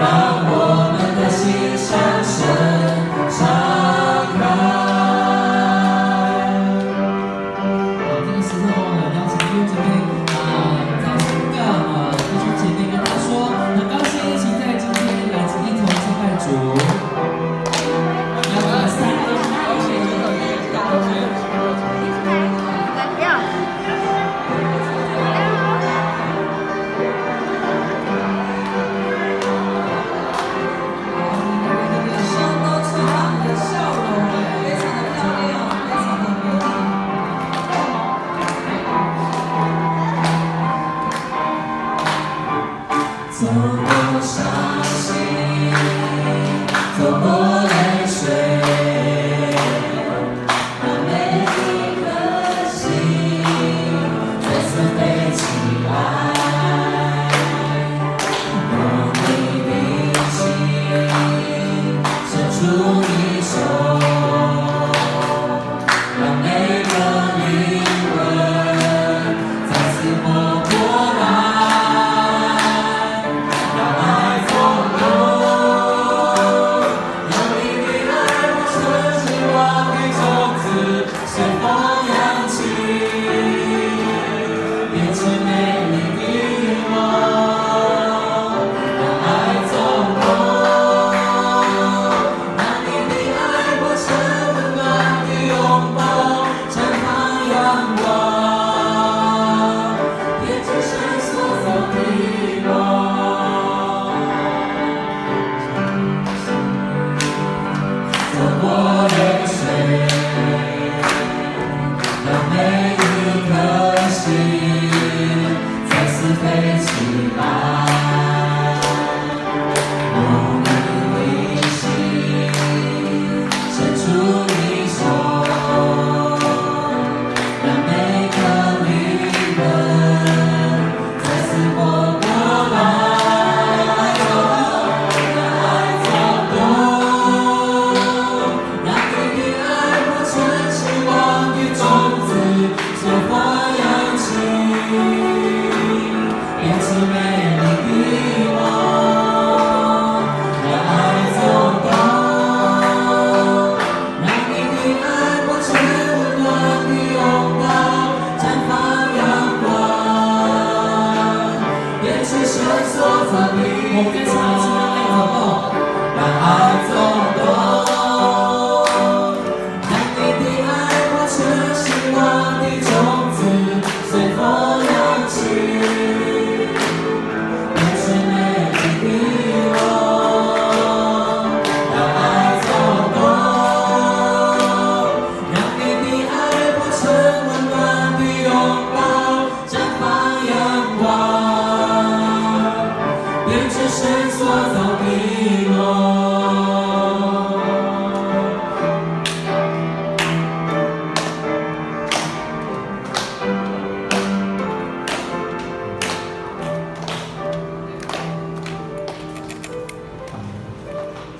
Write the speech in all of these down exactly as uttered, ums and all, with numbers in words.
好，这个时候呢，邀请弟兄姊妹，呃，再次跟，呃，弟兄姐妹跟他说，很高兴一起在今天来一同敬拜主。邀请三个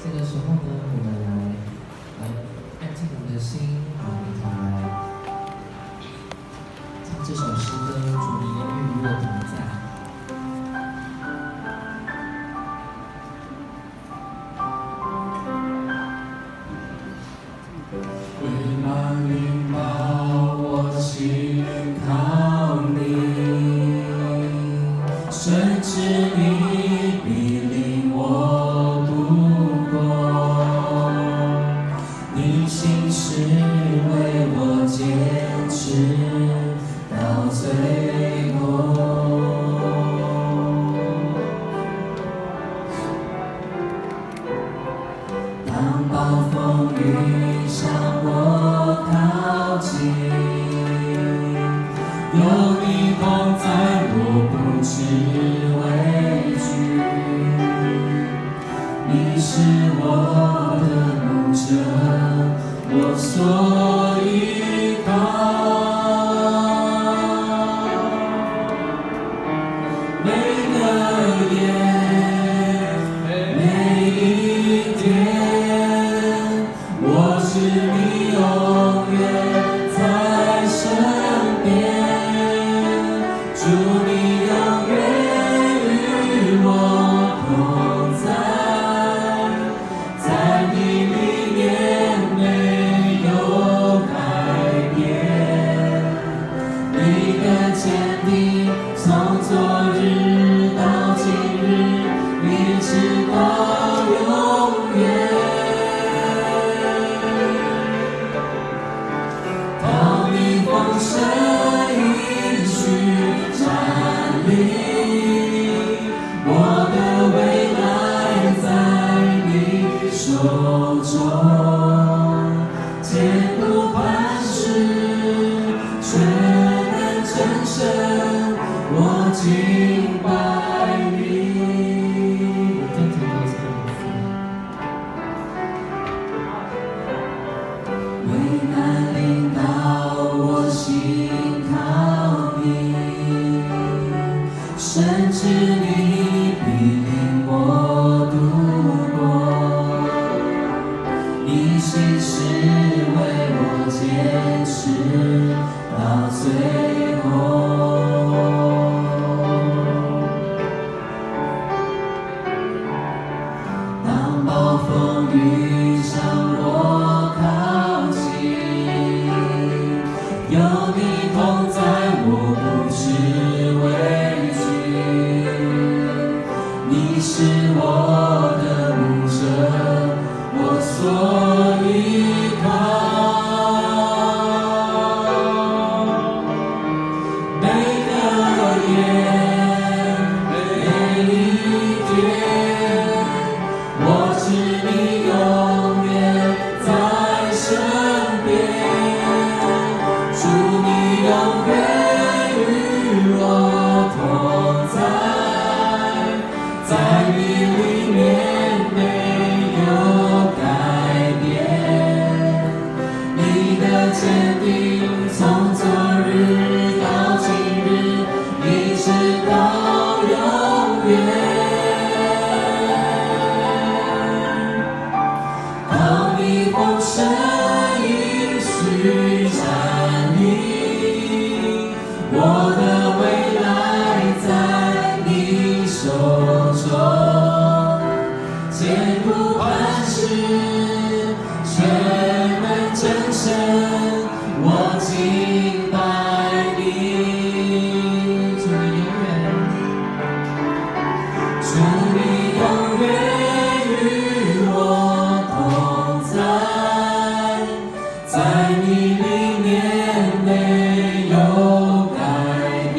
这个时候呢，我们来，来安静我们的心，我们一同来唱这首诗歌，主，你愿与我同在。直到永远。 当你风声允许站立，我的未来在你手中。千古磐石，全能真神，我敬拜你。我再听到这个部分。 危难临到我信靠你，深知你必领我度过。你信实为我坚持到最后。 当暴风雨向我靠近，有你同在，我不知畏惧。你是我的牧者，我所依靠。 每个夜，每一天，我知你永远在身边。主，你永远与我同在。 在你里面没有改变，你的坚定从昨日到今日，一直到永远。当你风声允许站立， 我的未来在你手中，坚固磐石，全能真神，我敬拜你。主，你永远，主，你永远与我同在。 在你里面没有改变，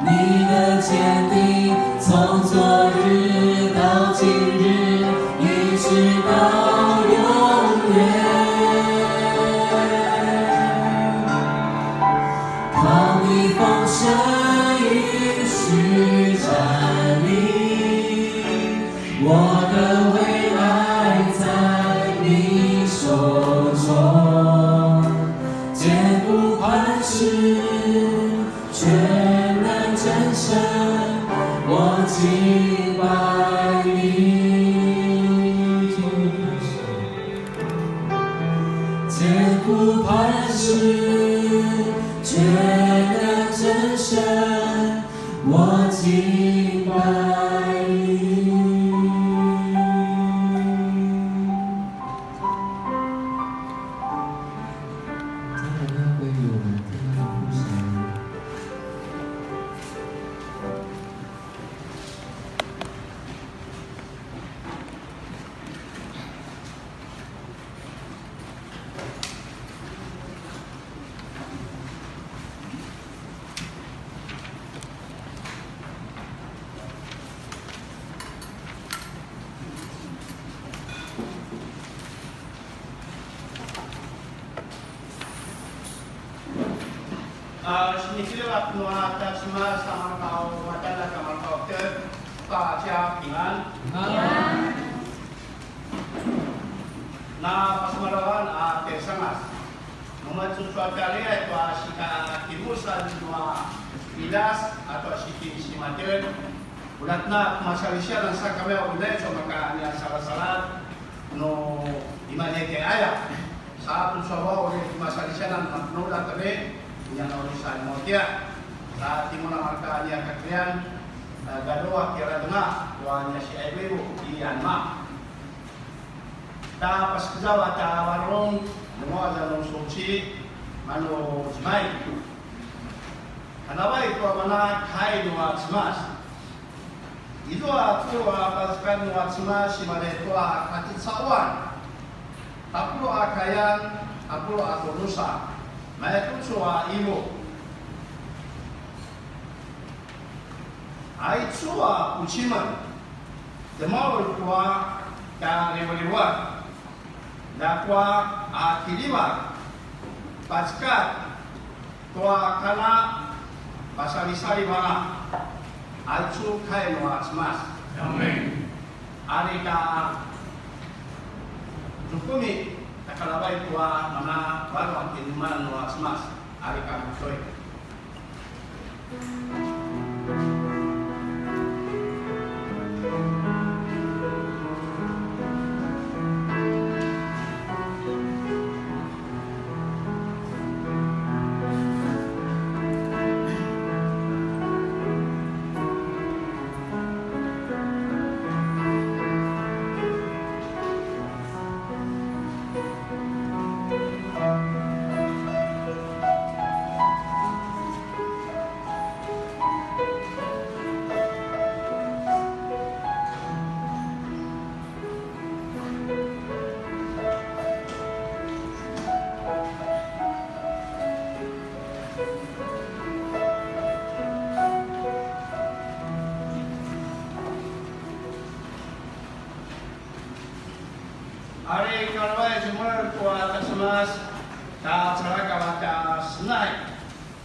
你的坚定从昨日到今日，一直到永远。当你风声允许站立， 我的未来在你手中，坚固磐石，全能真神，我敬拜你。坚固磐石，全能真神， 我敬拜你。他们要归于我们天上的父神。 A, sinikiljivak nua tja Cemas a mareka a umaq, a mareka a tja 大家平安. Na pasemalavan a tjaisangas. Nu matu tua tjaliay tua sika kimusan nua Pilas a tua siki simatjen. Ulja na kumasalisianan sa kami a ulja tua maka nia salasaladj nu imalji tjaiaya. Sa tucu a uri kumasalisianan manuljat a uri nia na uri sa imautjia. Sa timun a mareka nia kakrian, eh, galu a kiradanga tua nia si Aiwiwu i Anma. Ta pasekezaw a ta varung, nungua za nu suci, manu Cemai. Kanavai tua mana kai nua Cemas. Izua tulu a pazekan nua Cemas i mavan tua katicauan, tapuluq a kayan, tapuluq a tulusa, maya tucu a ivu. Aicu a pucimen, djemaul tua tjarivrivuan, ljakua a kilivat, pacekad tua kana pasalisaliv anga, aicu kai nua Cemas. Amen. Ari ka zukumi, takalavai tua mana varung a kineman nua Cemas, ari ka mutui. Ari kalevai tjemel tua tja Cemas, tja calakava tja senai,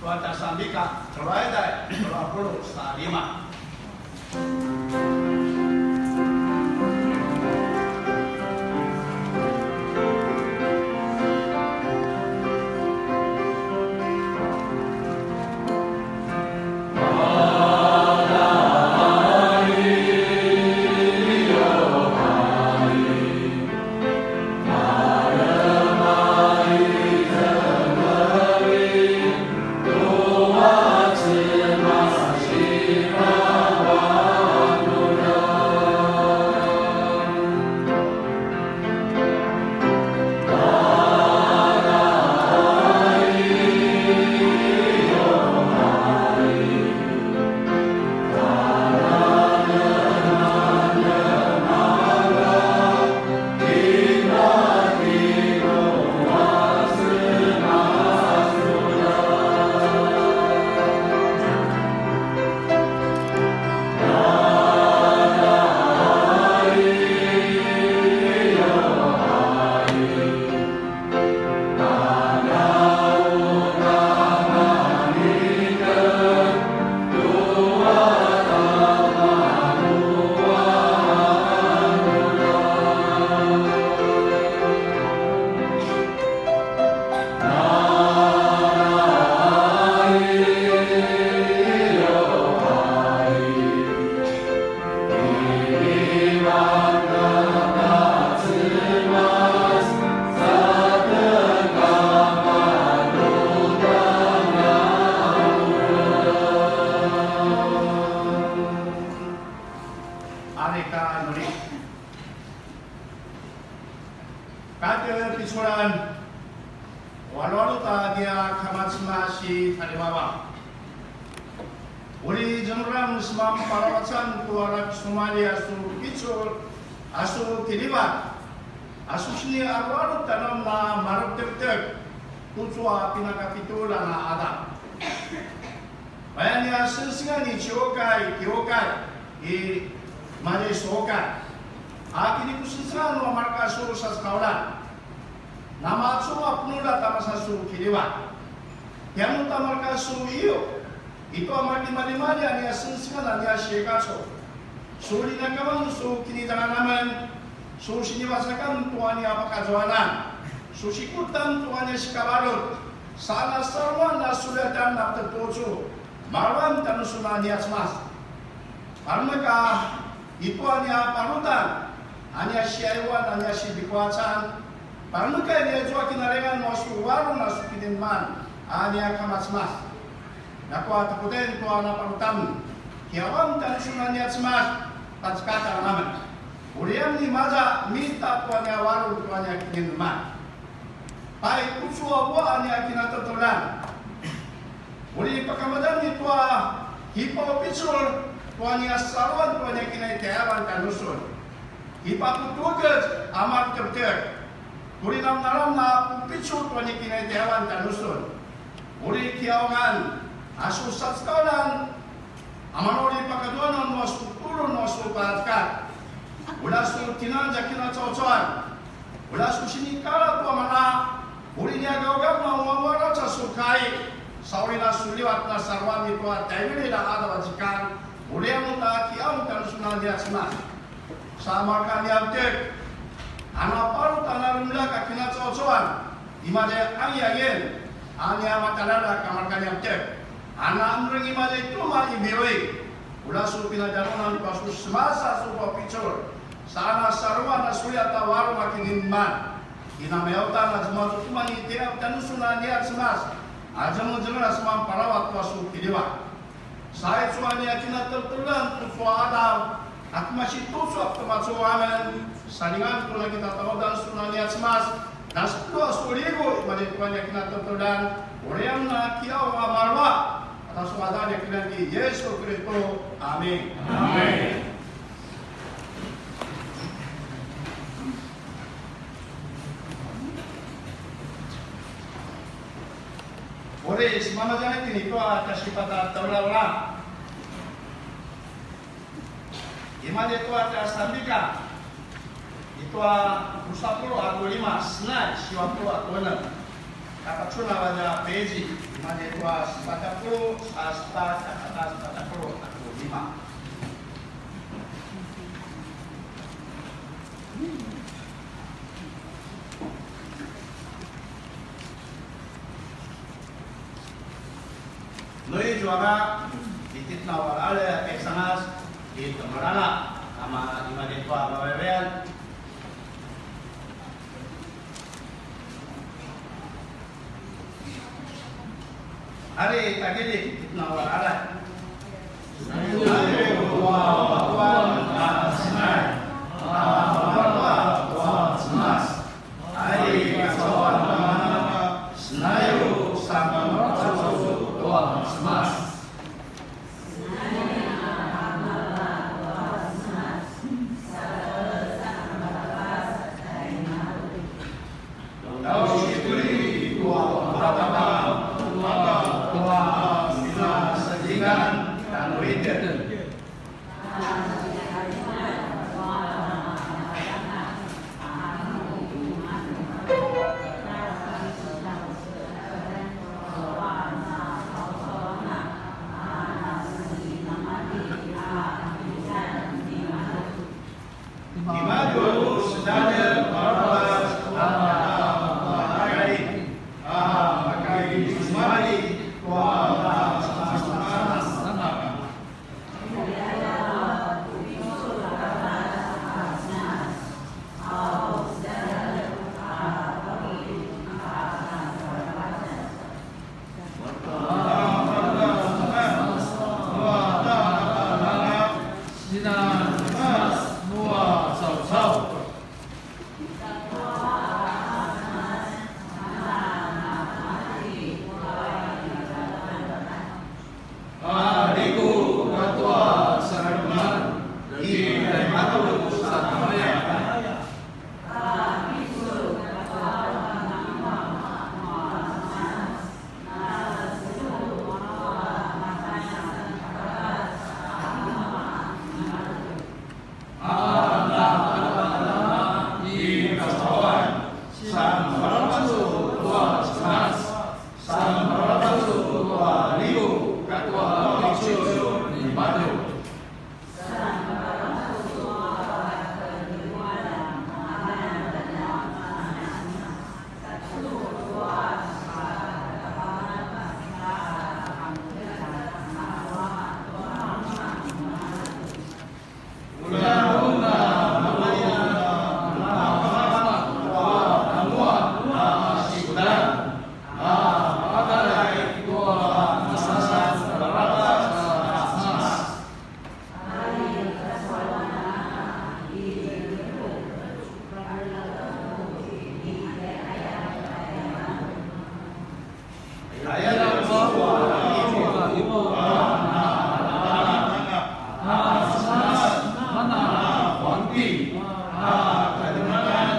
tua tja Sambika, Kalevai tjai, dua puluh sa lima. Ari ka nuri. Kate piculan, walualu ta nia Kama Cemas i tjaljavavaw. Uri zemeram seman palalacan tua ra kisemali a su picul, a su kilivat, a su sini alualu tanem na marektektek, tucu a pinakapitulan a Adam. Paya nia sengsengan i ciukai, kiukai, i mali suukai. A kinikusengsengan nua mareka su sasekauljan. Namacu a penuljat a masa su kilivat. Kianu ta mareka su iu. Itua maretimaljimalji a nia sengsengan a nia sikacu. Su linakaman su kinizangan amen. Su sinivasakan tua nia pakazuanan. Su sikutan tua nia sikavaljut. Sa nasaluan a suljatan a tetucu. Mavan tjanusun a nia Cemas. Palemeka itua nia palutan, a nia siaiwan, a nia sipikuacan. Palemeka i nia zua kinarengan nua su varung a su kineman, a nia Kama Cemas. Ljakua takutin tua na palutan, kiawan tjanusun a nia Cemas, pacekatan amen. Uri amen imaza mita tua nia varung tua nia kineman. Pai tucu a ua a nia kinatjatjaljan. Uri pakamadan itua hipau picul, tua nia saluan tua nia kinaitjaivan tjanusun. Ipaputukez a martjeptjep, uri namnalamna pupicul tua nia kinaitjaivan tjanusun. Uri kiaungan a su sacekalan, a manu uri pakaduanan nua su tulu nua su paratkat. Ula su tinanza kinacaucauan. Ula su sinikala tua mana, uri nia gaugam na uanguaraca su kai, sa uri na su livat na saruami tua taivililj a qadaw a zikang, uri amun ta kiaung tjanusun a nia Cemas. Sa marka nia utek, a na paru ta na remlak a kinacaucauan, imaza i ayan, a nia matjaljaljak a marka nia utek, a na emreng imaza i tjumaq i biui. Ula su pinadjanunan tua su semasa su papicul, sa a na saruan a suliat a varung a kiniman. Kinamaya uta na zemazukuman i tjaivan tjanusun a nia Cemas, a zemuzengel a seman paravac tua su kiljivak. Sa aicu a nia kinateljteljang tucu a qadaw, a kemasi tucu a pemacu amen, saljingan tu na kitataudan sun a nia Cemas, na sepuluq a su ligu, imaza i tua nia kinateljteljang, uri amun a kiaung a maljua, ata su ngadan nia kinan ti Yesu Kiristu. Amin. Amin. Uri, semangat aja ni tua tja sipata taulaula. Imaza i tua tja sambika, i tua drusa puluq katua lima, senai siwa puluq katua enem. Kapacun a vaja peji, imaza i tua sepatj a puluq, a sepatj a kata sepatj a puluq katua lima. Nu izua a itjen a valjavak a kai sangas i temeljang a, ama imaza i tua vavayavayan. Ari tagilj itjen a valjavak. a kademanan,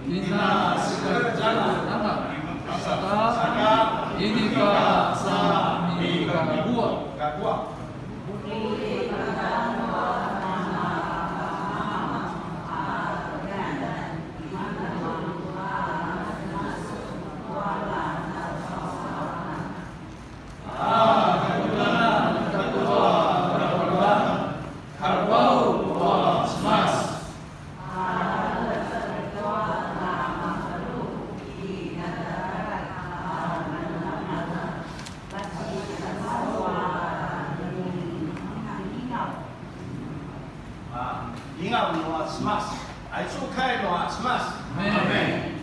ina sekeljang anga, saka inika sa mikakua. Lingaw nua Cemas. Aicu kai nua Cemas. Amen.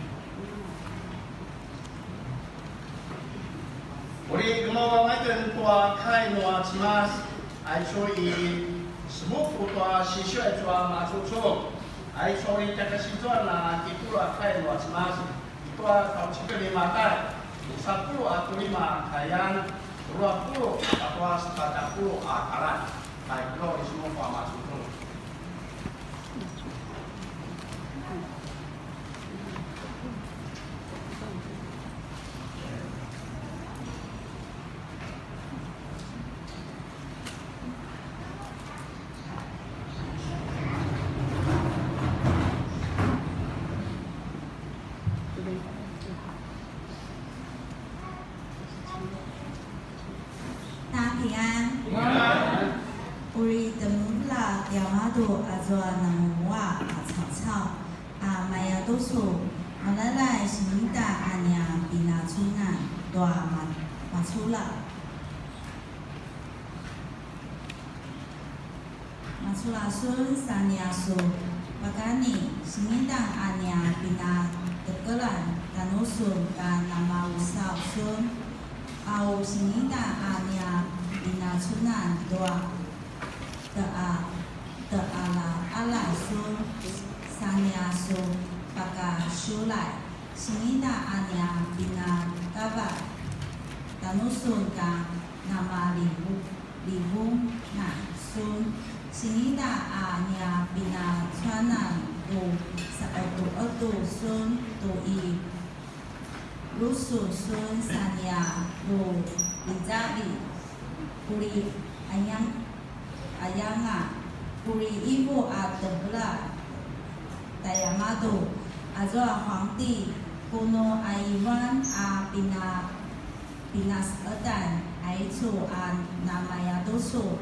Uri gemaugaw aken tua kai nua Cemas, aicu i semupu tua sisiu aicu a macucung, aicu uri tjakasizuan a kitulu a kai nua Cemas, i tua tjaucikel ni Matai, drusa puluq katua lima a kayan, rua puluq katua sepatj a puluq a kalan. Pai, gemaugaw i semupu a macucung. Takian. Uri temevela tiamadju azua nanguaq a caucau a mayatucu, malalai sinita a nia pinacunan tua ma-, maculja. Maculja sun sa nia su pakani, sinita a nia pinatekelan tjanusun ka namausau sun, au sinita a nia pinacunan tua teqa-, teqalaqala sun sa nia su pakasiulay, sinita a nia pinakava tjanusun ka namalivu-, livungan sun, sinita a nia pinacuanan tu saqetuqetu sun tu i rusu sun sa nia tu licavi, uri ayang-, ayanga, uri ivu a tevela tjaiamadju, azua huangti, ku nu aivan a pina-, pinaseqetan aicu a namayatucu,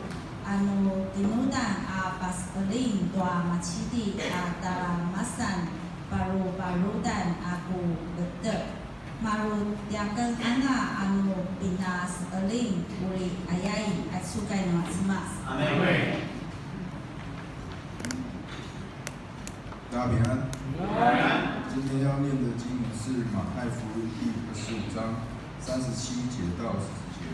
a nu kinudan a paseqeljing tua maciti a tara masan paruparudan a ku vetjek. Maru tiaken anga a nu pinaseqeljing uri ayai, aicu kai nua Cemas. Amen. 大家平安。平安。今天要念的经文是马太福音第二十五章三十七节到四十节。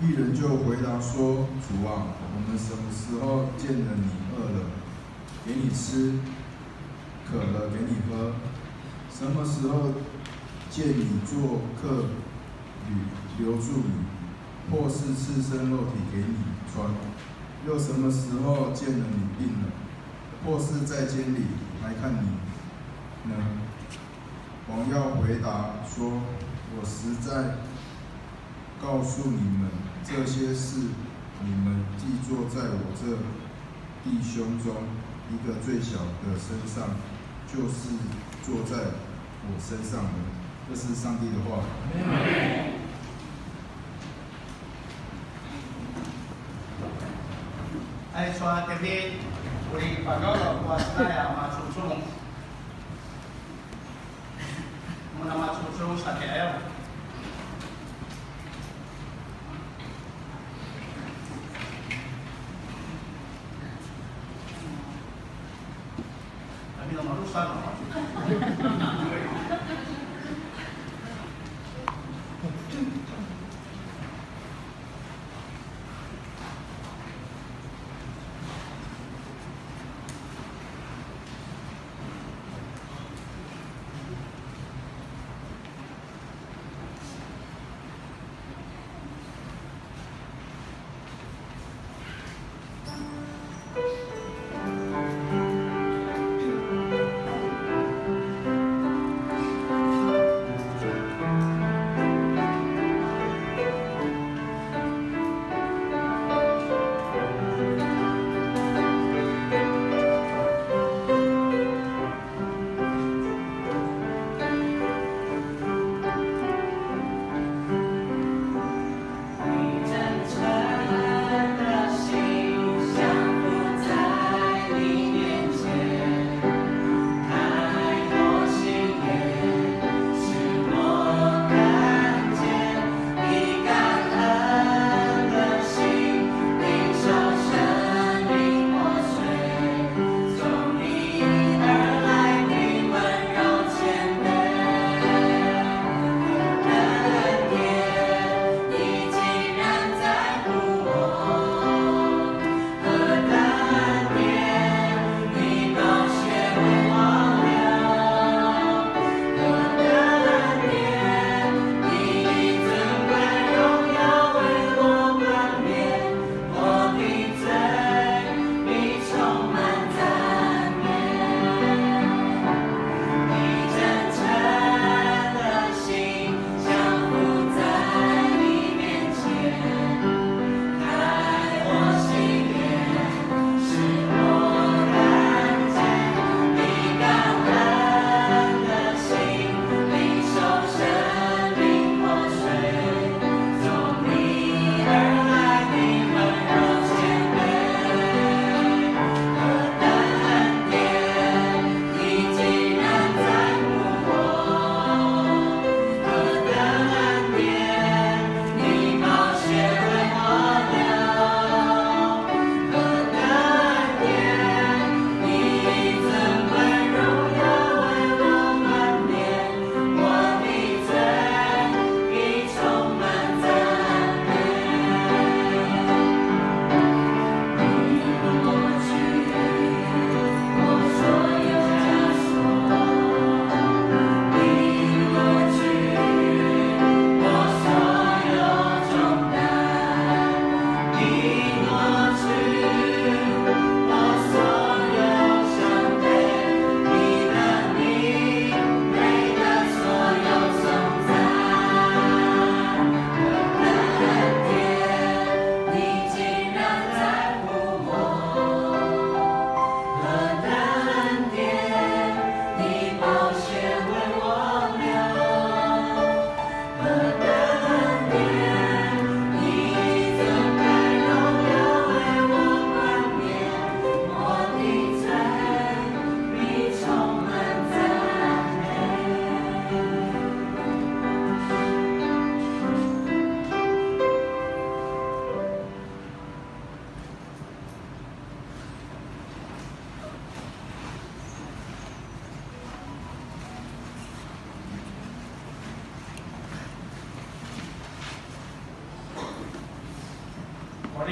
义人就回答说：“主啊，我们什么时候见了你饿了，给你吃，渴了给你喝？什么时候见你做客，留，留住你，或是赤身露体给你穿？又什么时候见了你病了，或是在监里来看你呢？” 王要回答说：“我实在告诉你们，这些事你们既做在我这弟兄中一个最小的身上，就是做在我身上的。”这是上帝的话。Aicu a tjevit, uri pagawlaw tua Cemas a macucung. Mun a macucung sa tjaiaw. Kami na marusan a macucung.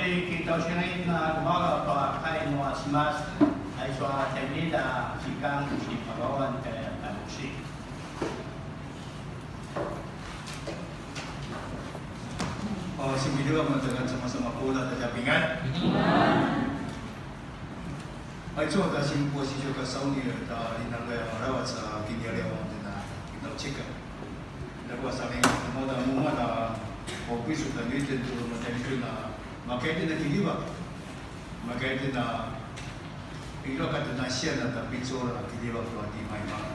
Kitausiangin a kumalap a kai nua Cemas, aicu a tjaimida sikang sipalawan tjaya tanusi. O, sinpidua matakan sama-sama pula tjapingan. Aicu a ta sinpua sitjuka sauni ta linangaya aravac a kiniyaliawan tjina kitaucika. Ljakua saling mauda mungan a, o, pisu ta nuitjen tu mataitjen a, makaitjen a kiljivak. Makaitjen a, izua ka tjen a sian a ta picul a kiljivak tua timaimanga.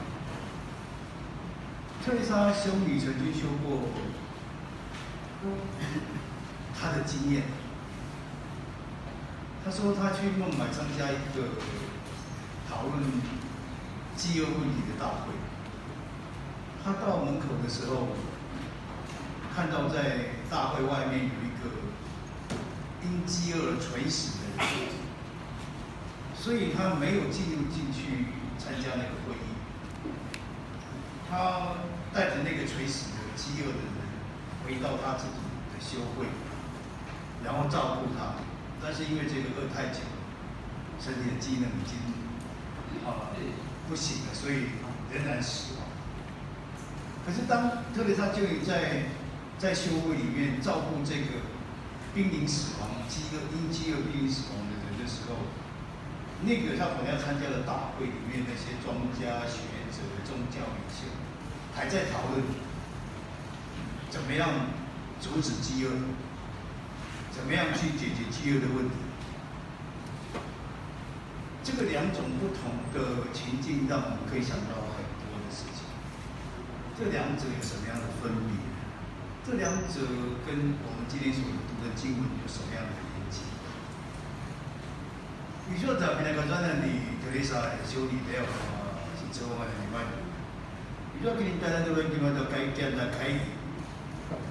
特蕾莎修女曾经说过她的经验。她说她去孟买参加一个讨论饥饿问题的大会。她到门口的时候，看到在大会外面有一个因饥饿而垂死的人，所以她没有进入进去参加那个会议。 他带着那个垂死的饥饿的人回到他自己的修会，然后照顾他。但是因为这个饿太久了，身体的机能已经，啊，不行了，所以仍然死亡。可是当特蕾莎修女在，在修会里面照顾这个濒临死亡、饥饿、因饥饿濒临死亡的人的时候， 那个他本来参加的大会里面那些专家学者、宗教领袖还在讨论怎么样阻止饥饿，怎么样去解决饥饿的问题。这个两种不同的情境让我们可以想到很多的事情。这两者有什么样的分别？这两者跟我们今天所读的经文有什么样的连接？ Izua ta pinakazuanan ni Teresa, siuni tjayaw, a, sincewangan nimadju. Izua kinitjanan tu kimadju kai kian ta kai.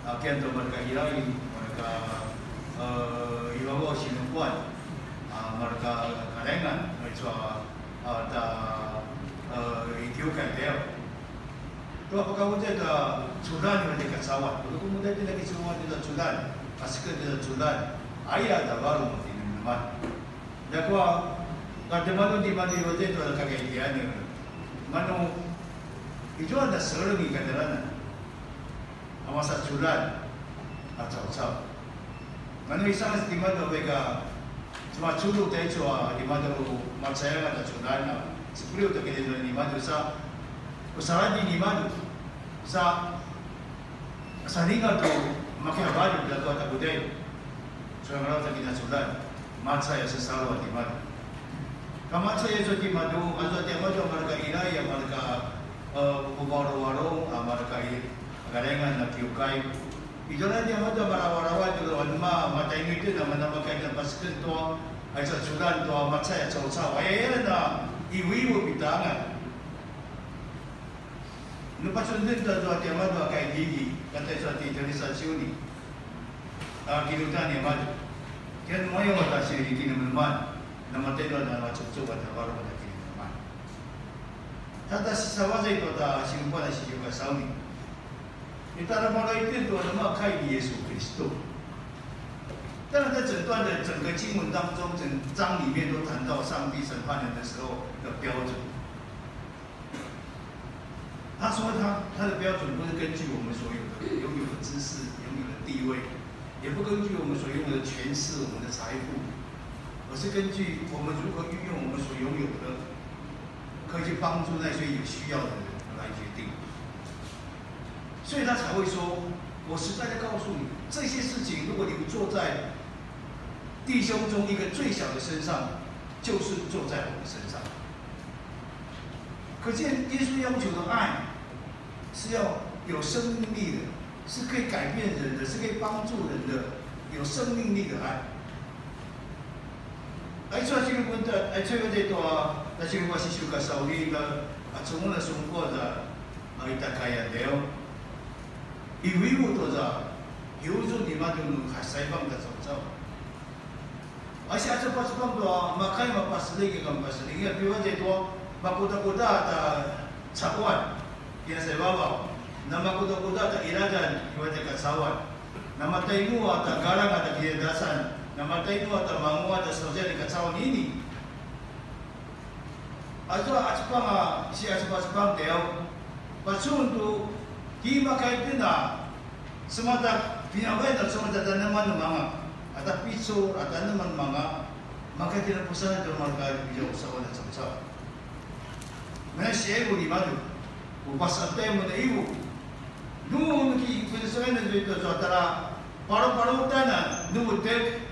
A, kian tu mareka Irai, mareka, e, i vavaw sinupuan, a, mareka Kalengan, izua, a, ta, e, i kiukai tjayaw. Tua pakavutjai tua cudan imaza i kacauan. Tua kemudai tjen a kicudan tua cudan, pasekedan tua cudan. Aya ta varung a tinemeneman. Ljakua, ka temalu timadju imaza i tua kakaitian. Manu, izua na seleng i kaderanan. A masa cudan a caucau. Manu isangas timadju a vaik a cemaculu taicu a timadju macayanga ta cudan a sepeliu ta kaizuanan nimadju sa, u saladji nimadju sa, salinga tu makiavalju ljakua ta kuday. Culangalauta kinaculan, macay a sasalu a timadju. Ka macay a su timadju, azua tiamadju a mareka Irai, a mareka, e, puvaruvarung, a mareka i, Kalengan a kiukai. Izua tiamadju a marawarawa tu anema, matainu itjen a mana makay na paseken tua, a isa culan tua macay a caucau. Aya na ivuivu pitangan. Nu pacun itjen tua tiamadju a kai gigi, kata izua ti Teresa siuni. A, kinudan niamadju. Kian mayaw a ta sinikinemeneman, na mataidu a na macucuk a ta varung a ta kinemeneman. Tata sisavazay tua ta sinupuan a sisiukasauni. Itara malay itjen tua nama kai ni Yesu Kristo. 当然，在整段的整个经文当中，整章里面都谈到上帝审判人的时候的标准。 他说他，他的标准不是根据我们所有的，拥有的知识、拥有的地位，也不根据我们所拥有的权势、我们的财富，而是根据我们如何运用我们所拥有的，可以去帮助那些有需要的人来决定。所以他才会说，我实在的告诉你，这些事情如果你们做在弟兄中一个最小的身上，就是做在我的身上。 可见耶稣要求的爱是要有生命力的，是可以改变人的，是可以帮助人的，有生命力的爱。Aicu a tjilupun ta, aicu a tjilupun ta, na tjilupun a sisiukasauni ta, a cungun a sungkuan ta, a, i takaya deo. Iwiwu tu ta, hiuzu nimadju nu kasaibang ta caucau. Asi aca pasepang tua makay mapaseling ika mapaseling ika piwazay tua makudakuda ta caquan, pinasay vavaw, na makudakuda ta iradan piwazay kacauan, na matainu a ta galang a ta kidadasan, Namatay nua ta manguaq ta sauzian i kacauan ini. Azua acpang a si acpacepang tiaw. Pacun tu ki makay pina semata pinavay na semata tanaman manga. Ata picul a tanaman manga. Makay tina pusanan tu maka bijaw usawan a caucau. Mana si ivu ni madu. Upas atay mun ivu. Nu nu ki pusanan tu tu tara paru-paru tana nu tek.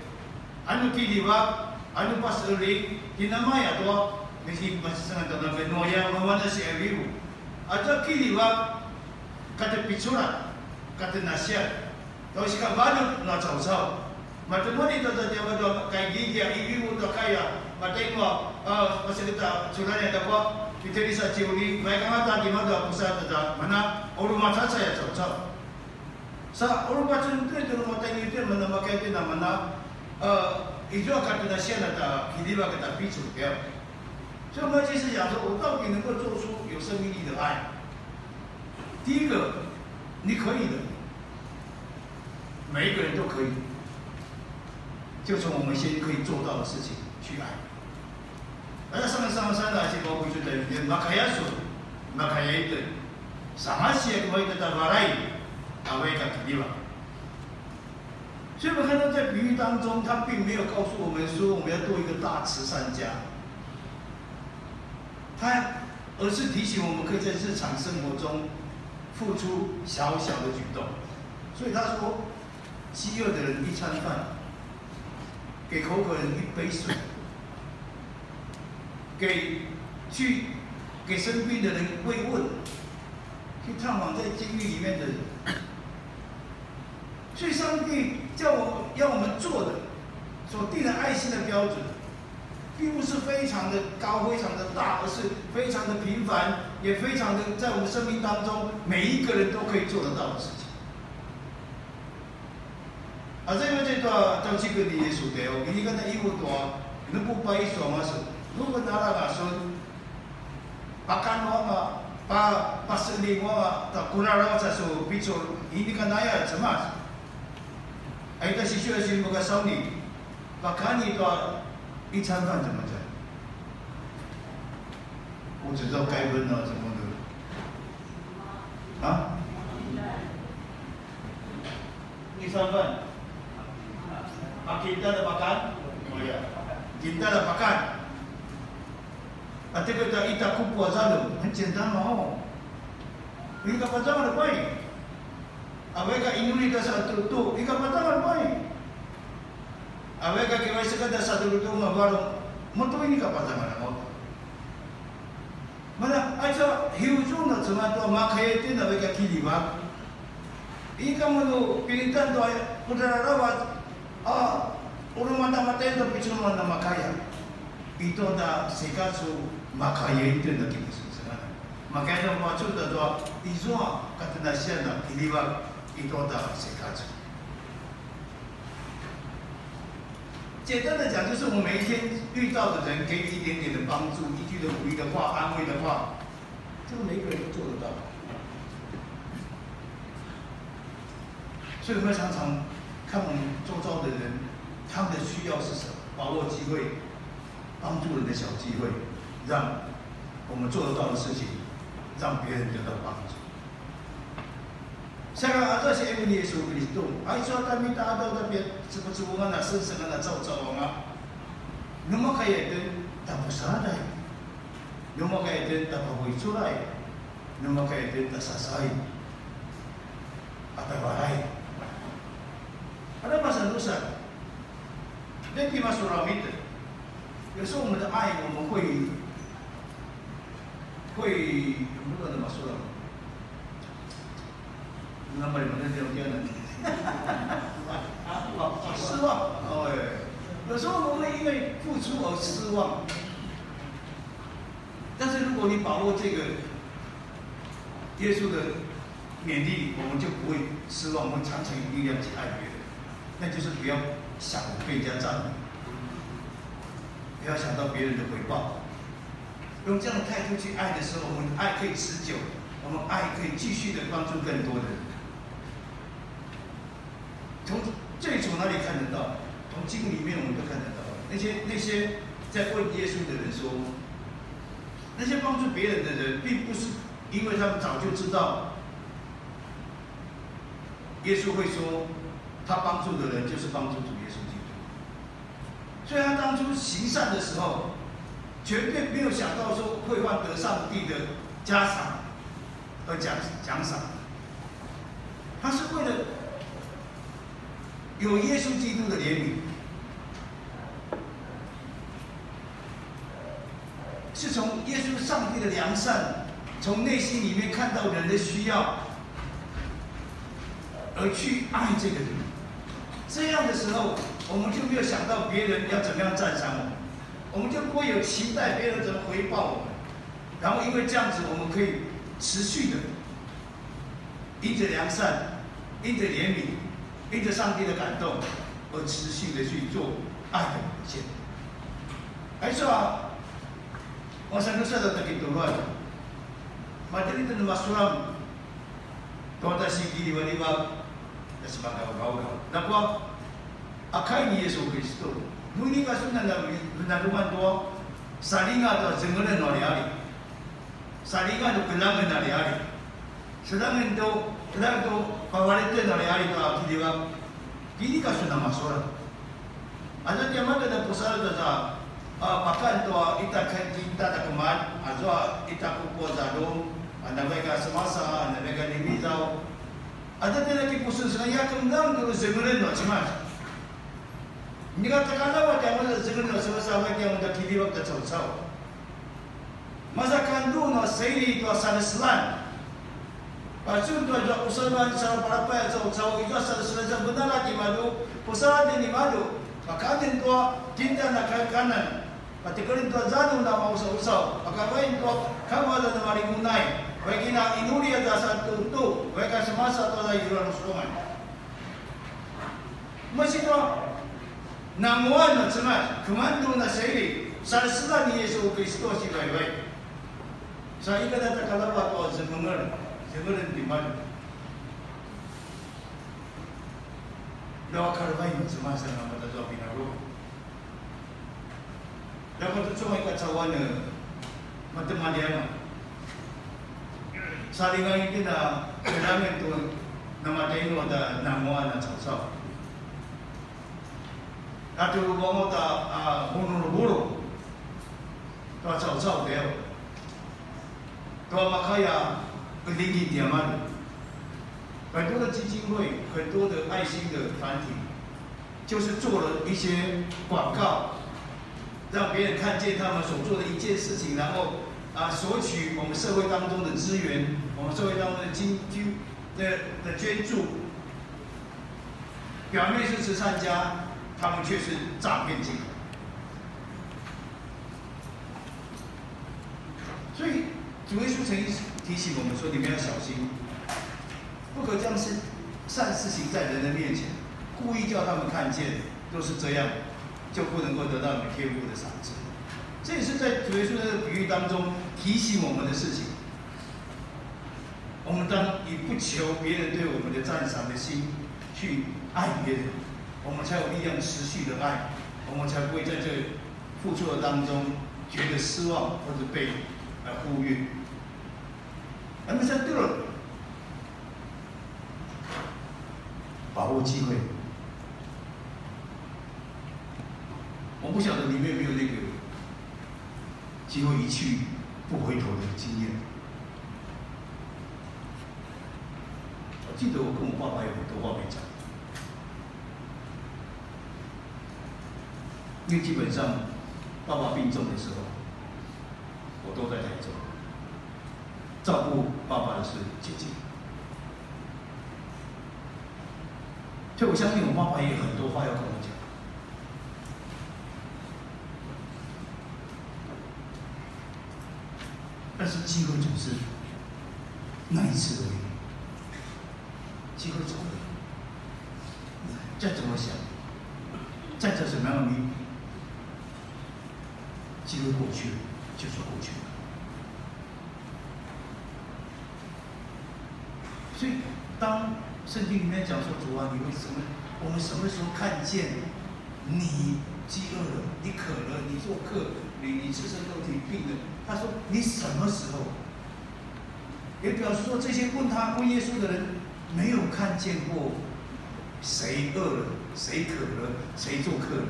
Anu kiljivak, anu paseli, kinamaya tua, misi masasangan tua nape nuaya mamana si avivu. Atua kiljivak, kata picurat, kata nasiat. Tau sika valjut na caucau. Matemuni tua tua tua tua kai gigi a ivivu tua kaya, matenua, a, pasakita culanya tua kua, piterisa ciuli, vaikanga ta kimadu a pusa tua tua, mana, uru macacaya caucau. Sa uru pacun tu itu rumah tangga itu mana makai itu namana, eh, izua kata nasian ata kiljivak kata picul ya. 所以我们其实讲说，我到底能够做出有生命力的爱？第一个，你可以的，每一个人都可以，就从我们先可以做到的事情去爱。 Aya sangasangasan a sipapucun ta, makaya sun, makaya itjen. Sangasi a kemai tata varai, a vaik a kiljivak. 所以我们看到在比喻当中，他并没有告诉我们说我们要做一个大慈善家，他而是提醒我们可以在日常生活中付出小小的举动。所以他说，饥饿的人一餐饭，给口渴的人一杯水，给去给生病的人慰问，去探望在监狱里面的人。所以上帝叫我要我们做的，所定的爱心的标准，并不是非常的高、非常的大，而是非常的平凡，也非常的在我们生命当中每一个人都可以做得到的事情。 Azua imaza i tua tjaucikel ni Yisu tjayaw, inika na ivu tua, nu ku paisu anga sun, nu ku nara anga sun, pakan anga, pa, paseling anga, ta kuraraw sa su picul, inika naya cemas. Aita sisiu a sinipakasauni, pakani tua 一餐饭怎么讲？我只知道该分啊，怎么的？啊？ 一餐饭，啊，简单的 pakan，哎呀，简单的 pakan。啊，这个叫 ita kupu a zaljum，很简单嘛吼。Ika pazangal a pai. A vaik a inuli ta sa tu, tu, ika pazangal a pai. A vaik a kiwai seka ta sa tu, tu, ma varung. Mo tu inika pazangal a mo. Mana, aicu hiuzung a cemas tua makaya itjen a vaik a kiljivak. Ika manu pilitan tua pudralawat, a, uru mata mata itu picul mana makaya. Itu ta sekacu makaya itjen a kipasengan. Makaya na pacun ta tua izua kata nasian a kiljivak itu ta sekacu. 简单的讲，就是我们每一天遇到的人给你一点点的帮助，一句的鼓励的话、安慰的话，这个每一个人都做得到。所以我们要常常看我们周遭的人，他们的需要是什么，把握机会，帮助人的小机会，让我们做得到的事情，让别人得到帮助。 Saka azua si Yesu Kristo, aicu a ta mita adaw ta pia cepucevungan a sengsengan a caucau anga. Nu makaya itjen ta pusaladj. Nu makaya itjen ta pavuiculay. Nu makaya itjen ta sasay. A ta varay. Ada masa dosa. Deti masuram itjen. 有时候我们的爱，我们会，会，我们的 masuram. 那么你们那条件呢？失望，哦，哎，有时候我们会因为付出而失望。但是如果你把握这个耶稣的勉励，我们就不会失望，我们常常有力量去爱别人。那就是不要想被人家赞美，不要想到别人的回报。 用这样的态度去爱的时候，我们的爱可以持久，我们爱可以继续的帮助更多的人。从最初哪里看得到？经里面我们都看得到，那些那些在问耶稣的人说，那些帮助别人的人，并不是因为他们早就知道耶稣会说，他帮助的人就是帮助主耶稣基督。所以他当初行善的时候，绝对没有想到说会换得上帝的加赏和奖奖赏。他是为了有耶稣基督的怜悯，是从耶稣上帝的良善，从内心里面看到人的需要，而去爱这个人。这样的时候，我们就没有想到别人要怎么样赞赏我们，我们就不会有期待别人怎么回报我们。然后因为这样子，我们可以持续的因着良善，因着怜悯，因着上帝的感动，而持续的去做爱的表现。Aicu a, masan dusa da takituluan. Madjali tu nemasulem tua tja sikiljivaljivak, tja semagawgawgaw. Ljakua, a kai ni Yesu Kristo, nu inika sun a na-, naluman tua salinga tua zengelen nu aliali. Salinga nu kelangen aliali. Selangen tu, kelang tu, pavaleten aliali tua kiljivak. Inika sun a masulem. Azua tiamadju a pusaladj aza, a, pakan tua ita ka-, ita ta keman, azua ita kuku a zaljum, a, na vaik a semasa, a, na vaik a ljemizaw. Azua tjen a kipusun selang, ya kemeljang tu zengelen nua Cemas. Inika tja kalava tiamadju a zengelen nua Cemas, a vaik tiamadju a kiljivak ta caucau. Maza kandu nua seili tua saleselan. Pacun tua izua pusaladj sa palapay a caucau, izua saleselan sa benala timadju, pusaladj nimadju. Pakanen tua kinta na kakanen. Patekelin tua zanu na mausausau. Pakavain tua kama aza na malimunay. Vaik ina inuli aza sa tutu. Vaik a semasa tua za izua nusuangan. Masi tua nanguaq nua Cemas, kemandu na seili, saleselan ni Yesu Kristo si vaivaik. Sa ika tja kalava tua zemengel, zemengel timadju. Ljawa kalevai nua Cemas a namatazua pinaru. Ljakua tucu a i kacauan a matemaljian a. Salinga itjen a kelangen tu namatainu a tja nanguaq a caucau. Katu vangu ta, a, hunuruburu tua caucau tjayaw. Tua makaya kelingi tiamadju. 很多的基金会，很多的爱心的团体，就是做了一些广告，让别人看见他们所做的一件事情，然后，啊，索取我们社会当中的资源，我们社会当中的经，经，的，的捐助。表面是慈善家，他们却是诈骗集团。 所以主耶稣曾经提醒我们说，你们要小心，不可将善，善事行在人的面前，故意叫他们看见，若是这样，就不能够得到你们天父的赏赐。这也是在主耶稣的比喻当中提醒我们的事情。我们当以不求别人对我们的赞赏的心去爱别人，我们才有力量持续的爱，我们才不会在这 付出的当中觉得失望或者被，呃，忽略。那么在这个把握机会，我不晓得你们有没有那个机会一去不回头的经验。我记得我跟我爸爸有很多话没讲。 因为基本上爸爸病重的时候，我都在台中，照顾爸爸的是姐姐。所以我相信我爸爸也有很多话要跟我讲。但是机会总是那一次而已。 机会走了，再怎么想，再怎么样，你机会过去了，就是过去了。所以，当圣经里面讲说，主啊，你为什么，我们什么时候看见你饥饿了，你渴了，你做客旅，你赤身露体病了。他说你什么时候？也表示说，这些问他问耶稣的人没有看见过谁饿了，谁渴了，谁做客旅，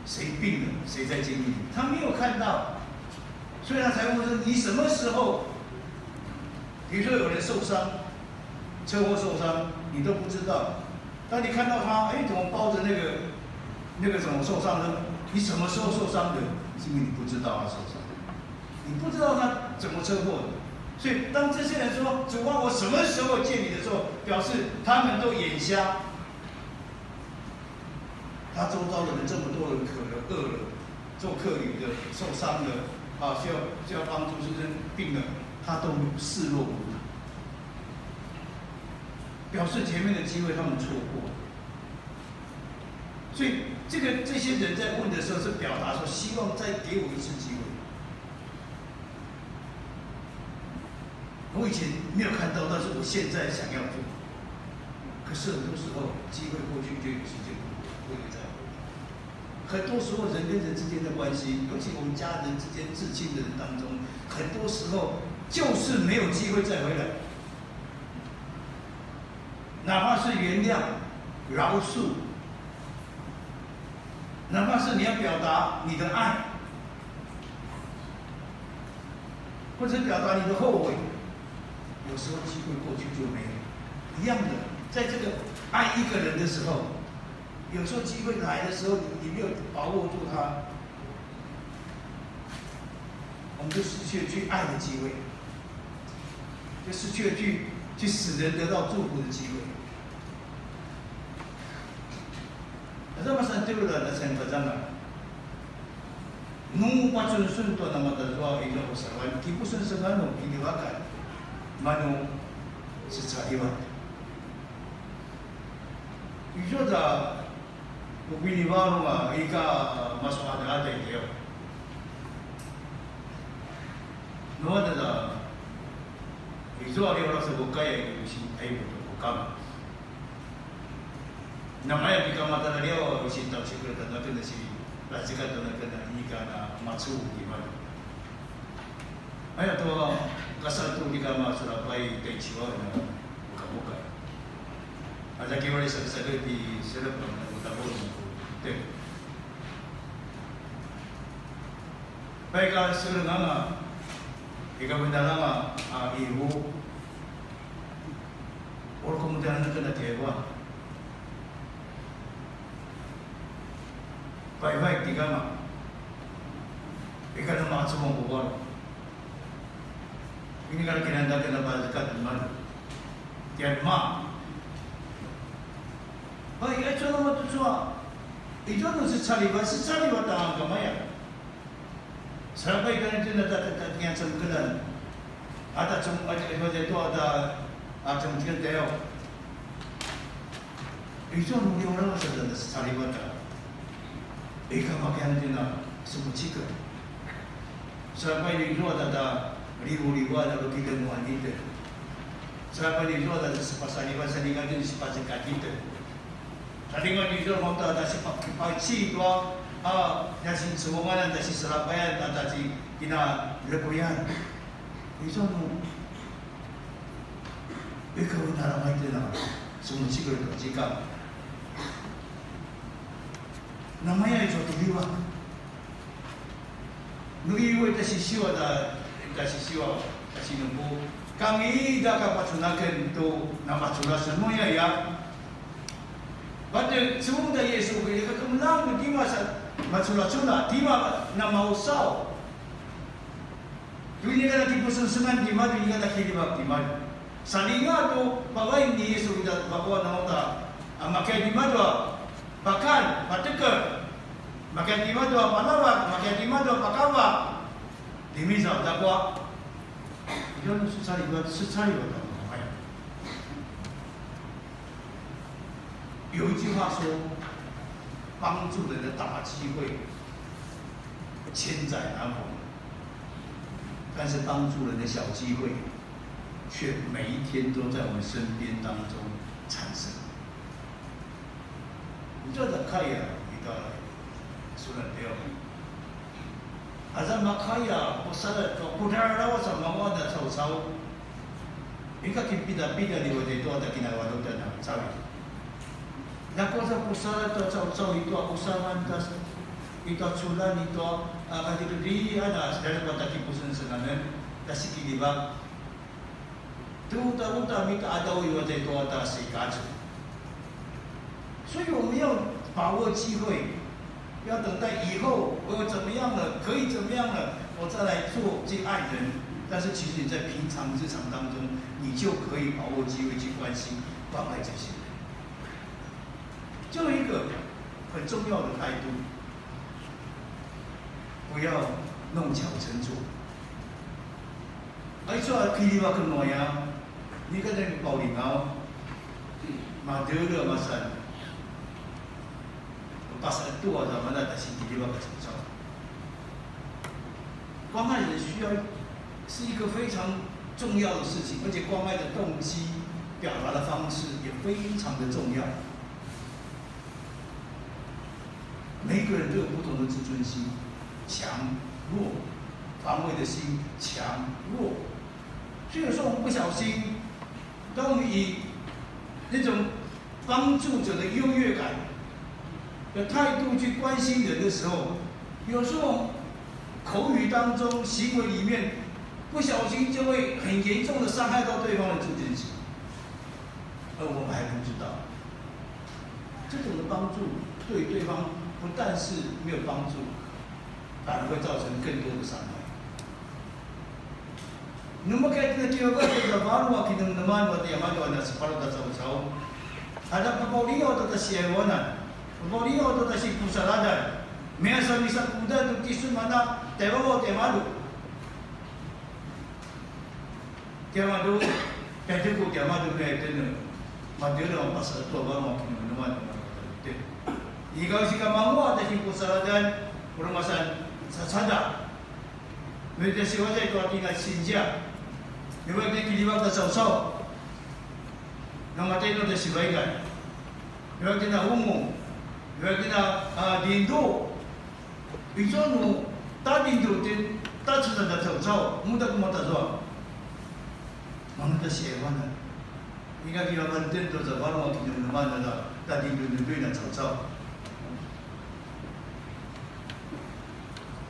谁病了，谁在监狱里，他没有看到，所以他才问说你什么时候？比如说有人受伤，车祸受伤，你都不知道，当你看到他，哎，怎么包着那个那个什么受伤的？你什么时候受伤的？是因为你不知道他受伤，你不知道他怎么车祸的。所以当这些人说主啊，我什么时候见你的时候，表示他们都眼瞎。他周遭的人这么多人渴了、饿了，做客旅的、受伤了啊，需要需要帮助，甚至病了，他都视若无睹，表示前面的机会他们错过了。所以这个这些人在问的时候是表达说，希望再给我一次机会。我以前没有看到，但是我现在想要做。可是很多时候机会过去就有时间不会再回来。很多时候人跟人之间的关系，尤其我们家人之间、至亲的人当中，很多时候就是没有机会再回来。哪怕是原谅、饶恕，哪怕是你要表达你的爱，或者表达你的后悔，有时候机会过去就没有。一样的，在这个爱一个人的时候，有时候机会来的时候，你你没有把握住它，我们就失去了去爱的机会，就失去了去去使人得到祝福的机会。Aza masan tulu la nasan pazanga. Nu pacun sun tu namatazua inu usavan, kipusengsengan nu kinivakan manu secalivat. Izua ta ku kinivarung a ika masuadaada i tiyaw. Nu ata ta izua liaw rasa ku kaya i ku sintaivu tu ku kama. Namaya pika matadaliaw a sintaucikel tanaken a si Lazika tanaken a inika na macu timan. Aya tua kasal tu nika masulapay taicuan a bukabuka. Aza kiwali saksakel ti selepang na butabun te. Pai ka selenganga, ika benaranga a ihu. Ur kemudian na kena tiawa. Pai pai tiga ma. Ika na ma semua buat. Ini kalau kena dah kena pada dekat teman. Tiap ma. Pai itu nama tu semua. Itu tu secari, secari batang kamaya. Serapai kan itu na ta ta ta tiang sem kelan. Ata sem ata itu ata ata sem tiang teo. Izua nu liaw aravac a salivata. Ika makian tjen a semucikel. Sa pai ni izua ta ta livulivat a lu kilemuan itjen. Sa pai ni izua ta ta sepasalivat salinga tjen sepacekatj itjen. Salinga ni izua mauta ta sepakipaici tua a ta sincevungan ta siselapayan ta ta si kinalepuyan. Izua nu Ika u naramay tjen a semucikel tua zikang. Namaya izua tiliva. Nu ivu i ta sisiwa ta, ta sisiwa, ta sinupu. Kami ida ka pacun aken tu namacula semuya ya. Pate cunga Yesu, ika kemeljang tima sa maculacula, tima namausaw. Tu inika na kipusengsengan timadju, inika na kilivak timadju. Salinga tu pavai ni Yesu ita vakuan a uta, a makai timadju a pakan, patekel, makai timadju a palavak, makai timadju a pakava. Timiza takua. Ika nu secalivat, secalivat a makai. 有一句话说，帮助人的大机会千载难逢，但是帮助人的小机会却每一天都在我们身边当中产生。你就打开呀， Sunan tiaw. Aza makaya, pusaladj tua kudralj aravac a manguaq a caucau. Ika kinpidapidalj i tua tja kinavalutan a cavilj. Ljakua aza pusaladj tua caucau i tua usangan ta, i tua culan, i tua, a, katikedrian a, sedjaljak tua tja kipusengsengan, tja sikiljivak. Tuta uta mita adawi wazay tua ta sikacek. 所以我们要把握机会，不要等待以后我有怎么样了，可以怎么样了，我再来做这爱人。但是其实你在平常日常当中，你就可以把握机会去关心、关爱这些人。这有一个很重要的态度，不要弄巧成拙。 Aicu a kiljivak nua aya, inika tja paulingaw, madele a masan, pasal tua zaman a tja sikiljivak a caucau. 关爱人需要，是一个非常重要的事情，而且关爱的动机、表达的方式也非常的重要。每一个人都有不同的自尊心，强弱，防卫的心强弱。所以有时候我们不小心，当我们以那种帮助者的优越感的态度去关心人的时候，有时候口语当中、行为里面，不小心就会很严重的伤害到对方的自尊心，而我们还不知道。这种的帮助对对方不但是没有帮助，反而会造成更多的伤害。 Nu makaya itjen a kiukai tua tja varung a kinemeneman tua tiamadju a na sepatj a caucau. Ada papaulingaw tua tja siayuanan, papaulingaw tua tja sipusaladjan. Maya sa misakudan tu tisun mana tjaivalu tiamadju. Tiamadju, tjaivalu tiamadju maya itjen. Madjulu a pasal tua varung a kinemeneman tua tja. Inika sika manguaq tja sipusaladjan, uri masan sasada. Nu tja sivaljay tua tja sinzia. Nu tja kiljivak ta caucau. Na matjai nu tja sivaikan. Nu tja na umu. Nu tja na, a, dindu. Izua nu tja dindu tjen tja caucau, muda ku matazua. Manu tja siaivanan. Inika kilavan tjen tua tja varung a kinemeneman tua tja dindu dindu na caucau.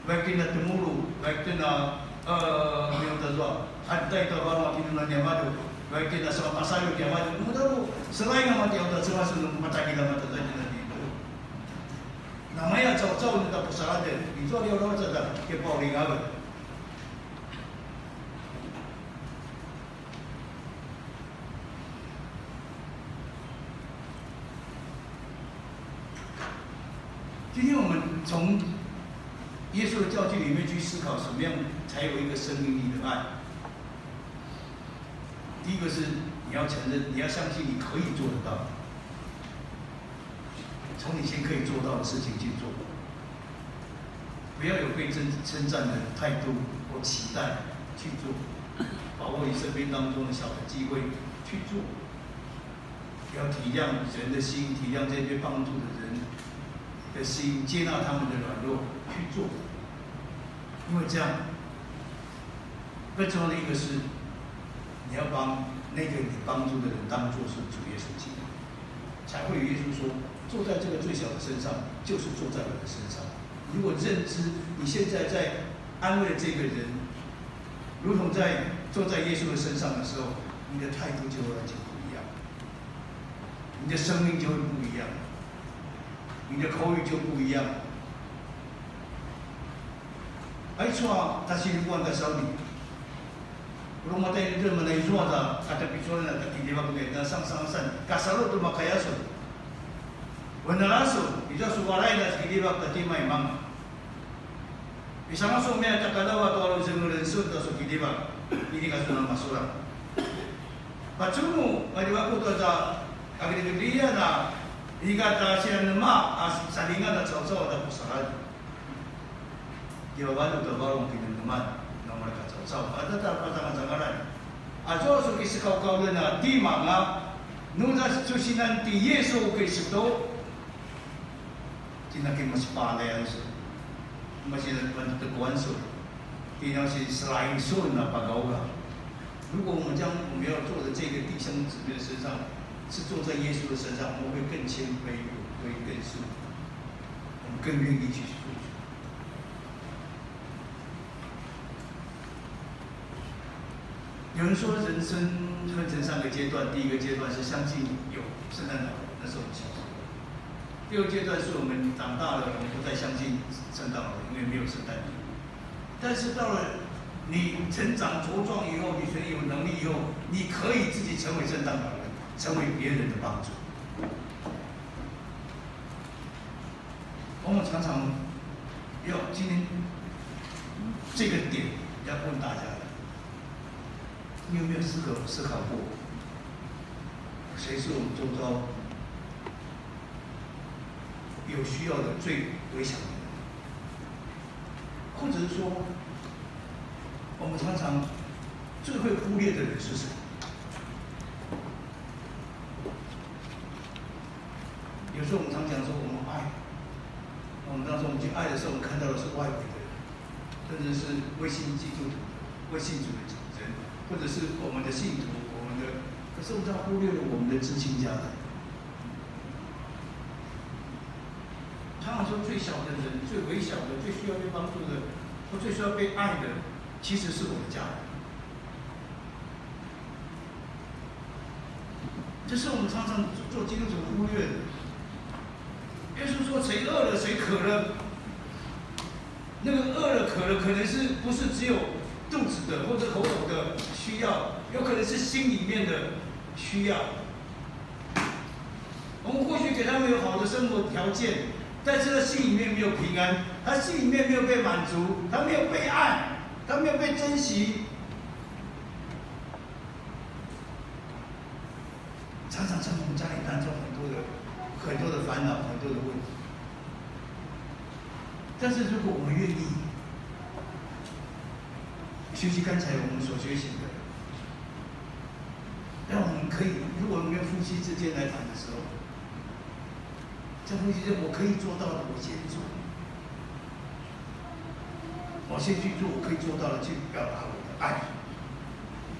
Vaik itjen a temulu, vaik itjen a, eh, miyutazua. Hatay tua varung a kinemeneman niamadju, vaik itjen a sema pasayu tiamadju. Muda ku, selain a mati auta sema sunu matagila mata tadi na dindu. Namaya caucau nu tja pusaladjan, izua liaw liaw tja tja kipaulingaw. 今天我们从耶稣的教训里面去思考，什么样才有一个生命力的爱？第一个是你要承认，你要相信你可以做得到。 从你先可以做到的事情去做，不要有被称称赞的态度或期待去做，把握你生命当中的小的机会去做，要体谅人的心，体谅这些帮助的人的心，接纳他们的软弱去做，因为这样 更重要的一个是，你要把那个你帮助的人当作是主耶稣基督，才会有耶稣说，做在这个最小的身上，就是做在我的身上。如果认知你现在在安慰这个人，如同在做在耶稣的身上的时候，你的态度就会完全不一样，你的生命就会不一样，你的口语就不一样。 Aicu a tja sinikuan ta sauni. Uri mata ini tu mana izua ta kata picualan ta kiljivak tu na sangsangasan. Kasalu tu makaya sun. Venala sun, izua su varai ta kiljivak ta tima imanga. Isanga su mea ta kadawa tu alu zengelen sun ta su kiljivak. Inika su na masulang. Pacunu, malivaku tu ta agrigadrian a, inika ta sinanema a salingan ta caucau ta pusaladj. Kivavalju ta varung kinemeneman, na mareka caucau. Mata ta pazangazangalan. Azua su kisekaukauljen a timanga, nu tja su sinan ti Yesu Kristo. Tjen a ki masi palayan sun, masi na tekuan sun, tjen a masi selain sun na pagawga. 如果我们将我们要做的这个弟兄姊妹的身上，是做在耶稣的身上，我们会更谦卑，会更顺服，我们更愿意去付出。 有人说，人生分成三个阶段，第一个阶段是相信有圣诞老人，那是我们小时候。第二个阶段是我们长大了，我们不再相信圣诞老人，因为没有圣诞礼物。但是到了你成长茁壮以后，你觉得有能力以后，你可以自己成为圣诞老人，成为别人的帮助。 我们常常要今天这个点要问大家的，你有没有思考思考过，谁是我们周遭有需要的最微小的人？或者是说，我们常常最会忽略的人是谁？ 有时候我们常讲说我们爱，我们当时我们去爱的时候，我们看到的是外围的人，甚至是未信基督徒的、未信主的人，或者是我们的信徒，我们的，可是我们常忽略了我们的至亲家人。常常说最小的人、最微小的、最需要被帮助的、或最需要被爱的，其实是我的家人。 这是我们常常做基督徒忽略的。耶稣说：“谁饿了，谁渴了。”那个饿了、渴了，可能是不是只有肚子的或者口口的需要，有可能是心里面的需要。我们或许给他们有好的生活条件，但是他心里面没有平安，他心里面没有被满足，他没有被爱，他没有被珍惜。 常常成为我们家庭当中很多的、很多的烦恼、很多的问题。但是如果我们愿意学习刚才我们所学习的，让我们可以，如果我们跟夫妻之间来谈的时候， 这东西是我可以做到的，我先做。我先去做我可以做到的，去表达我的爱，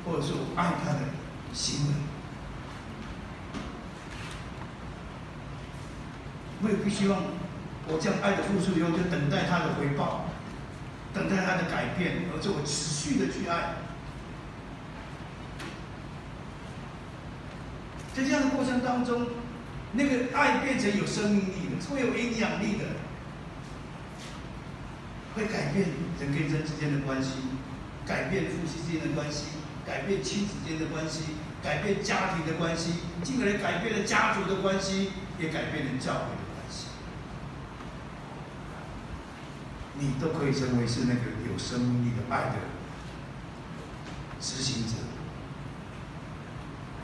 或者是我爱他的行为。我也不希望我这样爱的付出以后，就等待他的回报，等待他的改变，而是我持续的去爱。 在这样的过程当中，那个爱变成有生命力的，会有营养力的，会改变人跟人之间的关系，改变夫妻之间的关系，改变亲子间的关系，改变家庭的关系，进而改变了家族的关系，也改变了教会的关系。 你都可以成为是那个有生命力的爱的执行者，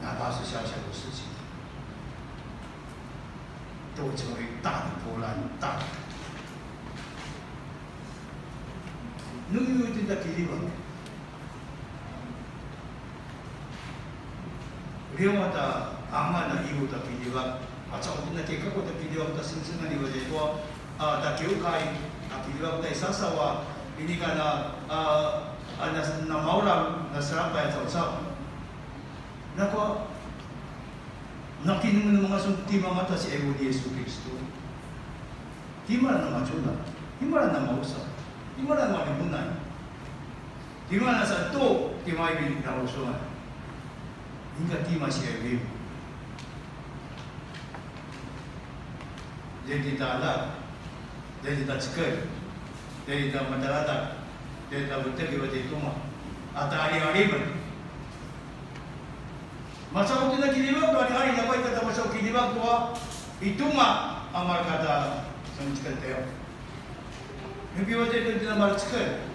哪怕是小小的事情，都会成为大的波澜，大的。Nu yu itu tak kiriba. Liaw ata anga na ivu ta kiljivak, a cautin a kikakua ta kiljivak ta sengsengan iva tjaitua, a, ta kiukai, a kiljivak ta i sasawa, inika na, a, a, na, na maurang, na serapay a caucau. Nakua, na kinemenem anga sun tima mata si evu ni Yesu Kristu. Tima na macula, tima na mausa, tima na malimunay. Tima na sa tu, tima ibi na usungan. Inika tima si Elohim. Jadi ta anak, jadi ta cekel, jadi ta mataratak, jadi ta betek iba jadi tuma. Ata ari-ari ben. Masaw tjen a kiljivak tua ari-ari, nakuya kata masaw kiljivak tua i tuma, a mareka ta sangceked tjayaw. Nu kiwatay tjen a marecekel.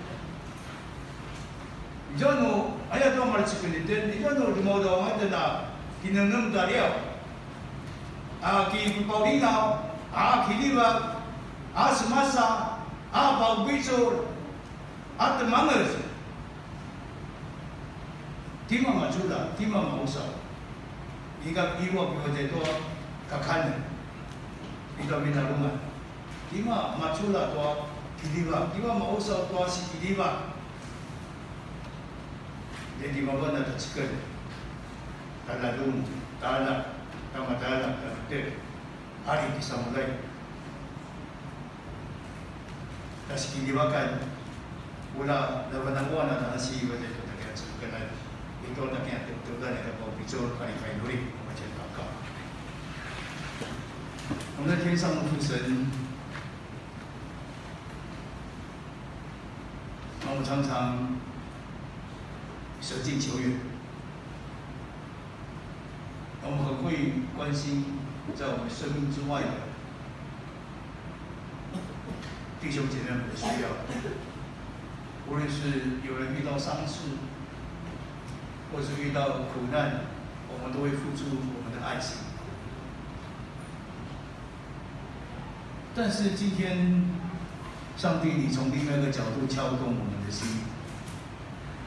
Izua nu, aya tua marecekel itjen, izua nu dremaudraw anga tjen a kinemnem ta liaw. A kipapaulingaw, a kiljivak, a semasa, a paqupicul, a temangez. Tima macula, tima mausa. Inika ivu a kiwatay tua kakanen. Itua vinarungan. Tima macula tua kiljivak, tima mausaw tua sikiljivak. Jadi mavan a tja cikel, tja ladung, tja aljak, tja matjaljaljak, tja metek, ari kisamulja. Tja sikiljivakan, ula navananguaq a nasi valjai tua tja kiyacemekeljan, i tua tja kiyatevetevelan a tja paupicul, ari painuri, 我们一起祷告。我们的天上的父神，我们常常舍近求远，我们很会关心在我们生命之外的弟兄姐妹们的需要，无论是有人遇到丧事，或是遇到苦难，我们都会付出我们的爱心。但是今天，上帝，你从另外一个角度敲动我们的心，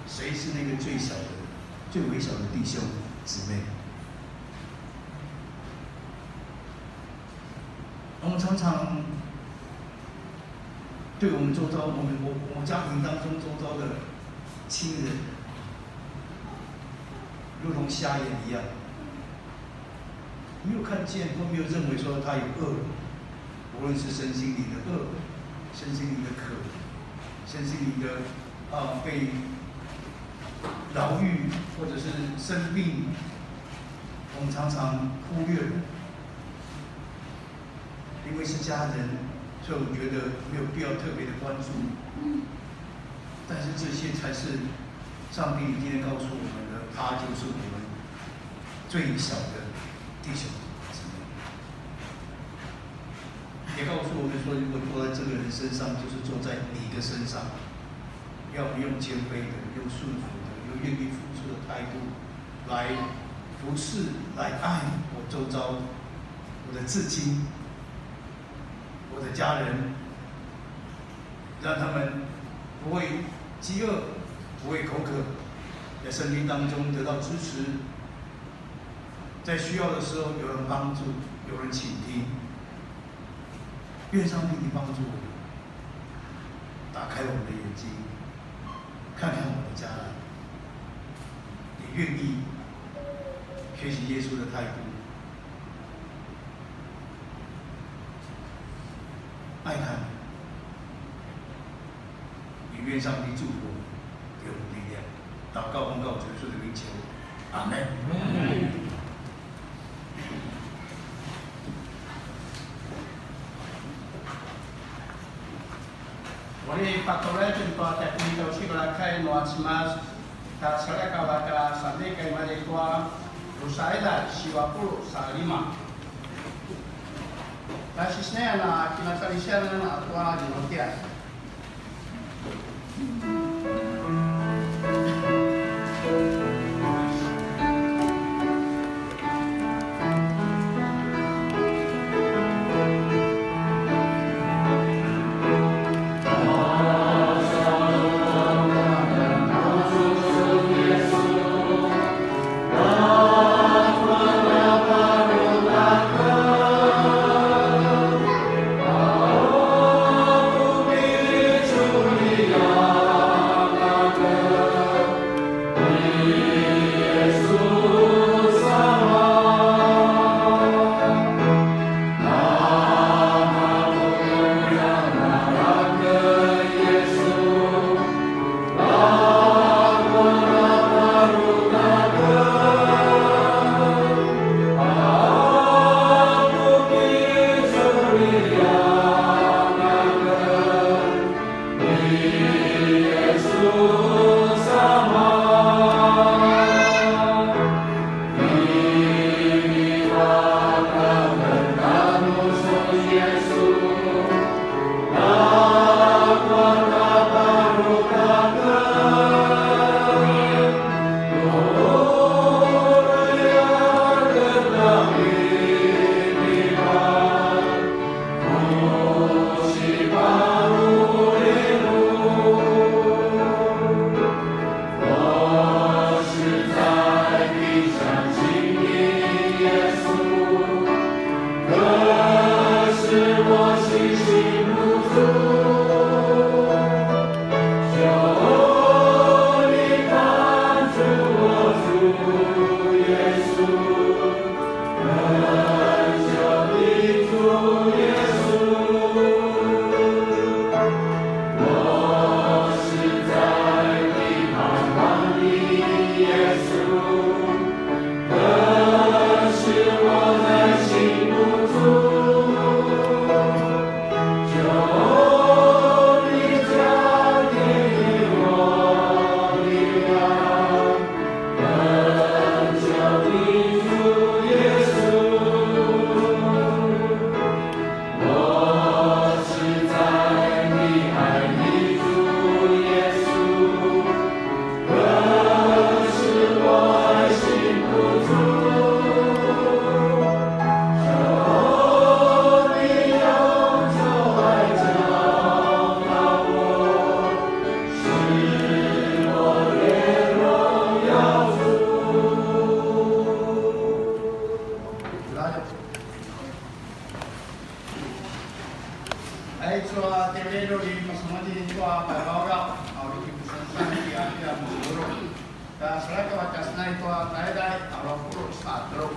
谁是那个最小的、最微小的弟兄姊妹？我们常常对我们周遭，我们我我家庭当中周遭的亲人，如同瞎眼一样，没有看见，都没有认为说他有恶，无论是身心灵的恶，身心灵的渴，身心灵的啊被牢狱或者是生病，我们常常忽略了。因为是家人，所以我觉得没有必要特别的关注。但是这些才是上帝今天告诉我们的，他就是我们最小的弟兄姊妹，也告诉我们说，如果坐在这个人身上，就是坐在你的身上。要用谦卑的、用顺服的、用愿意付出的态度来服侍、来爱我周遭、我的至亲、我的家人，让他们不会饥饿、不会口渴，在生命当中得到支持，在需要的时候有人帮助、有人倾听。愿上帝你帮助我们，打开我们的眼睛，看看我们的家人，也愿意学习耶稣的态度，爱他们，也愿上帝祝福我们，给我们力量。祷告奉靠主耶稣的名求，阿门。Uri patulai tjen tua tja kinitaucikel a kai nua Cemas, ta selekau a tja sandikay mali tua drusa ila siwa puluq sa lima. Ta sisnaya na kinacalisianan a tua linotian. Tua pagawgaw, a uri kipusansan ti Akia Manguru. Ta selaka vakas nai tua taiday, a rokuru sa tru.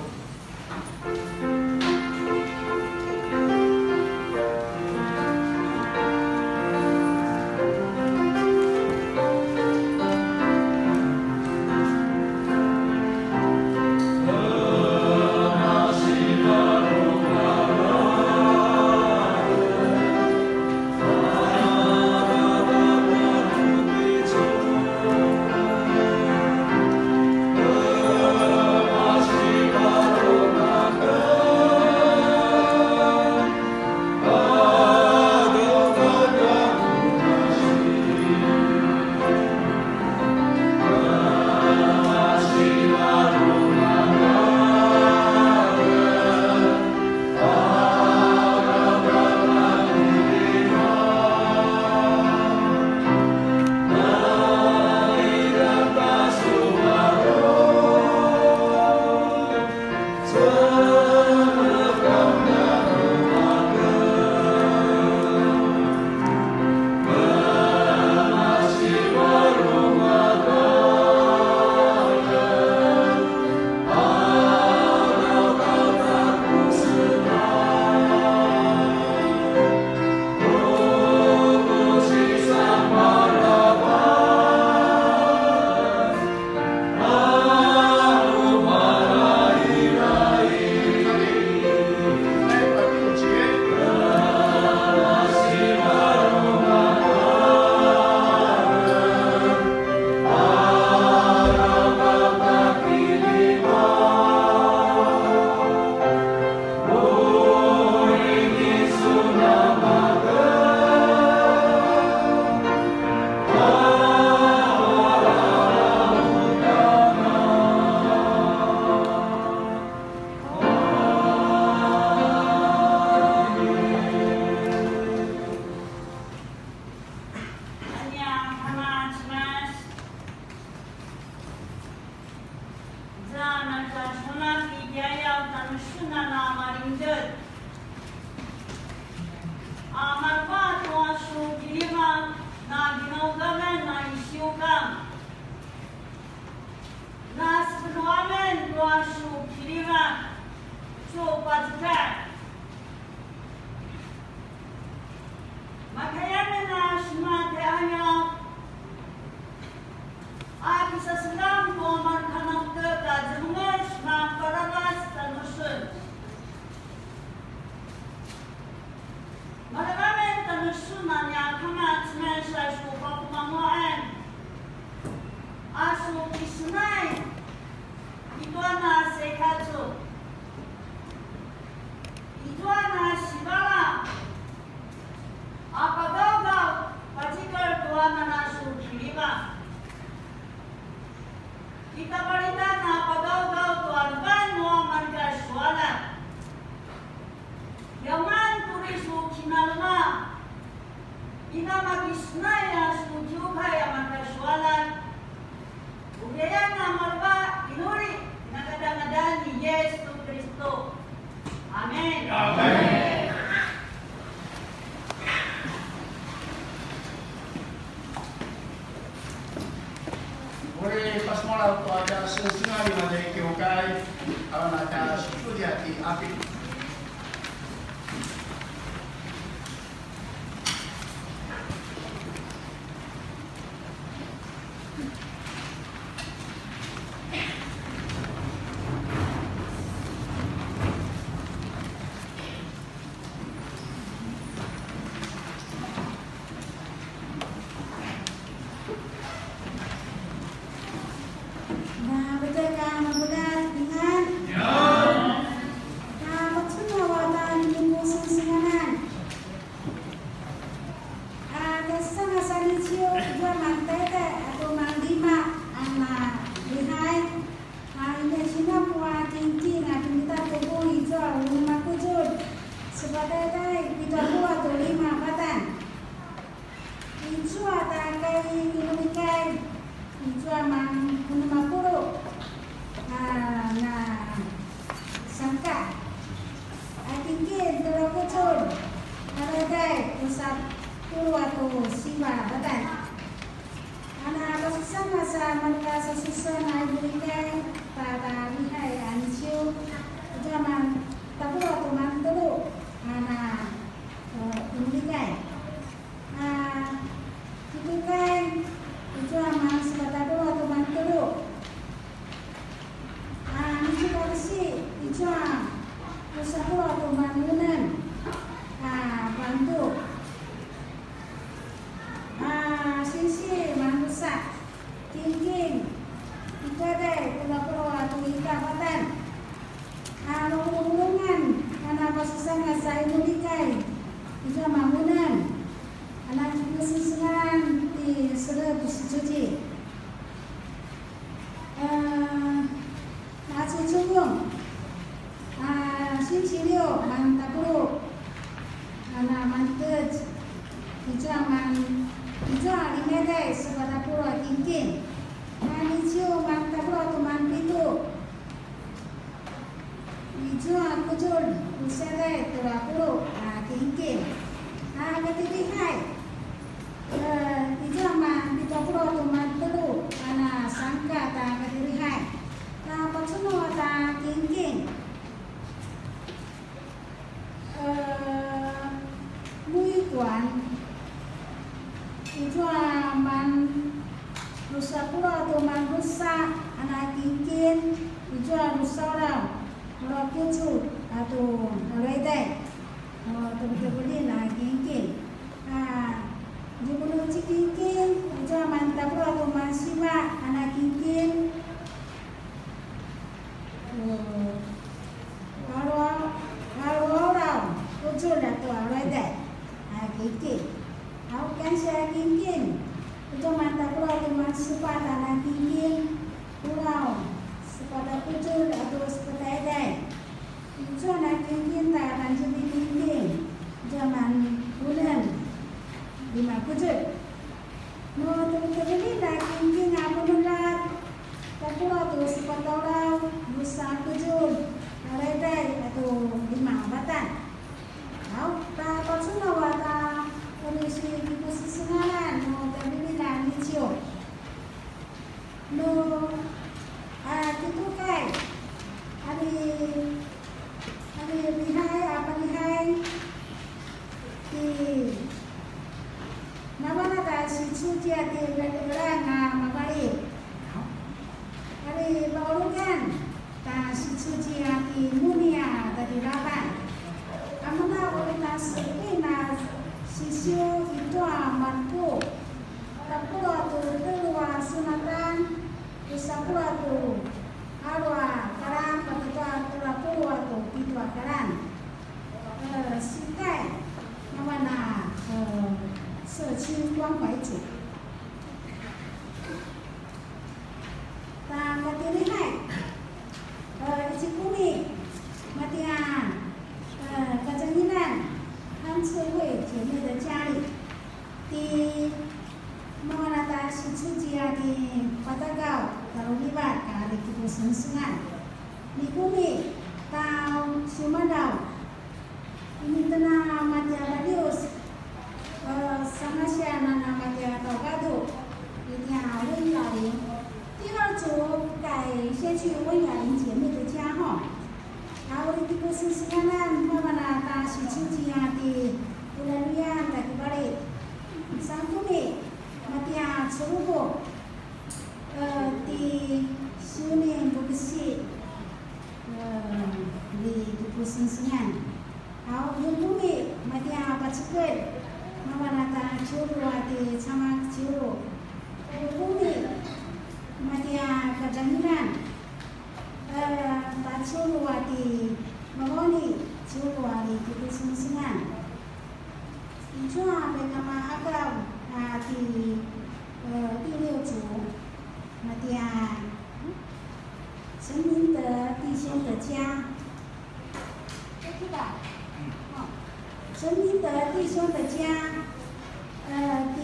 Za naka sunak i tiayaw tjanusun a na malingdjelj. A maleva tua su kiljivak na ginaugaven a isiukang. Na sepenuamen tua su kiljivak su pazekatj. Makaya amen a sema tjaiyaw a kisaseljang tua marka nakuya ka zemenges na paravac tjanusun. Maleva amen tjanusun a nia Kama Cemas a su pakumanguaqan a su kisenay i tua na sekacu. I tua na sivala a pagawgaw, pacikel tua na su kiljivak. Kita palitan a pagawgaw tua levan nua marka sualan. Yaman turi su kinalema. Ina makisenay a su kiukai a marka sualan. Uri aya na maleva inuri, na kata ngadan ni Yesu Kristo. Amen. Amen. Uri pasemalaw tua tja sengsengan i maza i kiukai, avan a tja susudia ti Api. Na vetjek a mapuljat, pingan. Ka pacuna wata ni ku sengsenganan. A kasanga sa ni ciu, zua mantete, atu manglima, ana lihai. A ina sinapu a kinkin, a kinita tebu izua unem a kuzulj. Sepatj taiday, pitu a lima a patan. Izua ta kai inumikai, izua mang unem a puluq a na sangka. A kinkin tjelu a kuzulj, a taiday, drusa Puluq katua siva a vatan. A na pasusangas a mareka sasusen a inulikay, ta, ta lihay a niciu, izua mantapuluq katua mantelu a na, e, inulikay. A kitukay, izua mansepatapuluq katua mantelu. A niciu kalisi, izua drusa puluq katua manunem a vandu. A sinsi mandrusa, kingking, ika tjai, drusa puluq katua ita a vatan. A longolongan a na pasusangas a inulikay, izua manunem a na kipusengsengan ti Selep Sicuci. E, macucuvung, a sinsi liu mantapuluq a na mangetjez, izua man, izua lima tjai sepatapuluq a kingking. A niciu mantapuluq katua manpitju, izua kuzulj, drusa tjai telua puluq a kingking. A katirihay, e, izua manpitapuluq katua mantelu a na sangka ta katirihay. Ta pacunu ta kingking. E, muikuan, izua man drusa puluq katua mandrusa a na kingking, izua drusa uraw, uraw kuzulj katua alueday, o, tevetevelin a kingking. A, djukunu ci kingking, izua mantapuluq katua mansiva a na kingking. Alu, alu, alu, kuzulj katua alueday a kingking. Au, kansiya kingking, izua mantapuluq katua mansepatj a na kingking, uraw sepatj a kuzulj katua sepatj a eday. Izua na kingking ta tangtjevin kingking, izua manunem, lima kuzulj. Nu tevetevelin a kingking a penuljat, tapuluq katua sepatj a uraw, drusa kuzulj, alueday, katua lima a vatan. Au, ta pacunu a ta uri sikipusengsengan nu tevetevelin a niciu. Nu, a, kitukay, ari, ari lihay, a, palihay, ti, mavan a ta sicuci a ti leleng a mavali. Ari paulukan, ta sicuci a ti Muni a tadjiljavan. Amun a uri ta sepi na sisiu itua Marku, tapuluq katua tjelu a sunatan, drusa puluq katua alu a kalan, patje tua tjelu a puluq katua pitju a kalan. E, sitai, mavan a, e, 社區關懷組. Ta katirihay, e, i Cikumi, matia, e, Kazangilan, 漢智慧姐妹的家裡. Ti, mavan a ta sicuci a ti Patagaw, Talulivat, ka uri kipusengsengan. Ni Kumi, ta Siumadaw, ini tena matia Badius, e, sangasian a na matia Taugadu, inia 溫雅玲. 第二組改先去溫雅玲姐妹的家哈。 A uri kipusengsengan, mavan a ta sicuci a ti Pulaluyan, Takibali. Sangkumi, matia Cerubu, e, ti Siuning Bukesi, e, uri kipusengsengan. A, Yukumi, matia Pacekel, mavan a ta Ciuru a ti Camak Ciuru. Yukumi, matia Kazangilan, e, ta Ciuru a ti Mavani, Ciuru a uri kipusengsengan. Izua mekama aqaw a ti, e, 第六組, matia 陳明德弟兄的家. 陳明德弟兄的家, e, ti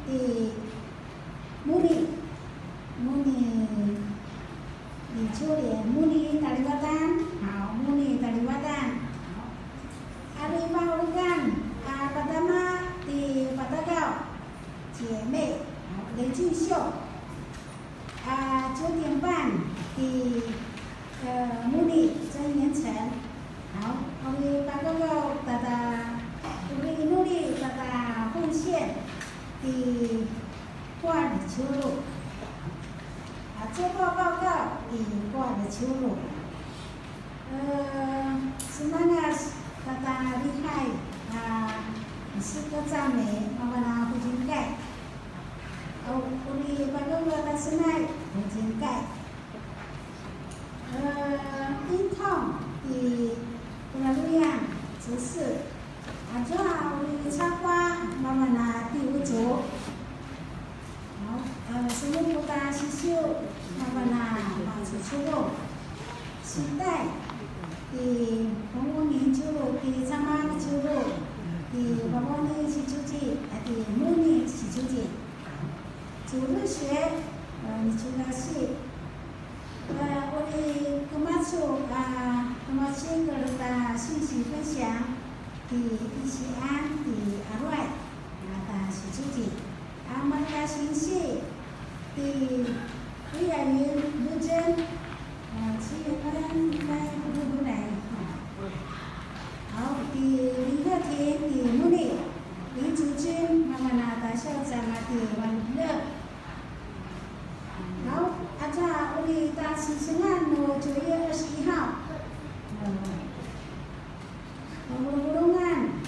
ti Muni, Muni, ti Julien, Muni Talivadan, 好, Muni Talivadan, 好. Ari maulugan, a, padama ti Patagaw, 姐妹, 好, 雷俊秀, a, 九点半 ti, e, Muni 曾元成, 好, uri pagawgaw tata, uri nuri tata 奉献 ti Kuar Culu. A, 做报告 ti Kuar Culu. E, semangat tata lihai, a, 诗歌赞美, mavan a 福音会. A, uri pagawgaw ta senai, 福音会. E, 音控 ti Pulaluyan 执事, azua uri cakua mavan a 第五组. 好, e, semupu ta sisiu, mavan a pacuculu. Sitai, ti Pavoni Culu, ti Camak Culu, ti Pavoni Sicuci, a, ti Muni Sicuci. 主日学, e, 你去那系, e, uri kemacu, a, kemacu kereta 信息分享, ti Isian, ti Aruai, a, ta Sicuci. A, mareka sinsi, ti Uyayun Luzan, a, Ciyunan, Nai, Lubunai, a. 好, ti Linda, ti, ti Muni, Linda Cin, mavan a ta 校长, a, ti Wan Lep. 好, aca uri ta sengsengan nu 九月二十一号. Pavuluvulungan.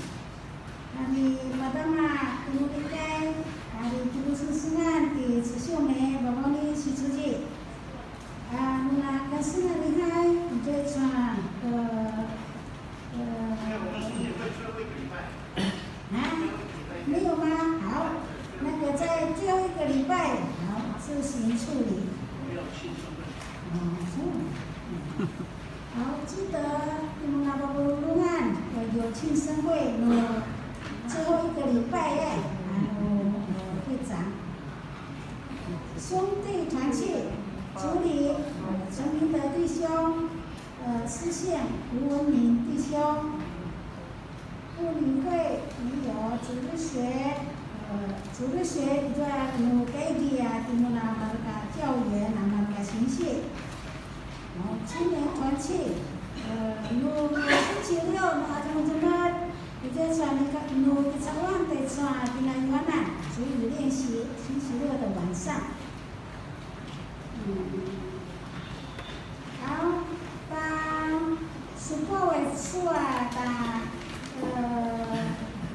Ari madama, tumulikai, ari kimusengsengan ti Cisiume, Pavoni Sicuci. A, nuna kasengan lihai, 你最传, e, e, 啊，没有吗？好，那个在最后一个礼拜，好，自行处理。哦，是。 好, 记得你们那个 pavuluvulungan, 有庆生会, 最后一个礼拜, e, 会长, 兄弟团契, 主理, 陈明德弟兄, 呃, 思宪, 吴文明弟兄, 妇女会, 也有主日学, 呃, 主日学, 也有 kaigi, 也有 mareka 教员, 也有 mareka 神学. 哦, 青年团契, e, nu, nu, 星期六, nu, akan cemat, kita sa ni ka, nu, kita sa wan, kita sa, kita yuanan, 主日练习, 星期六的晚上. 嗯. 好, ta, supuaw, sua, ta, e,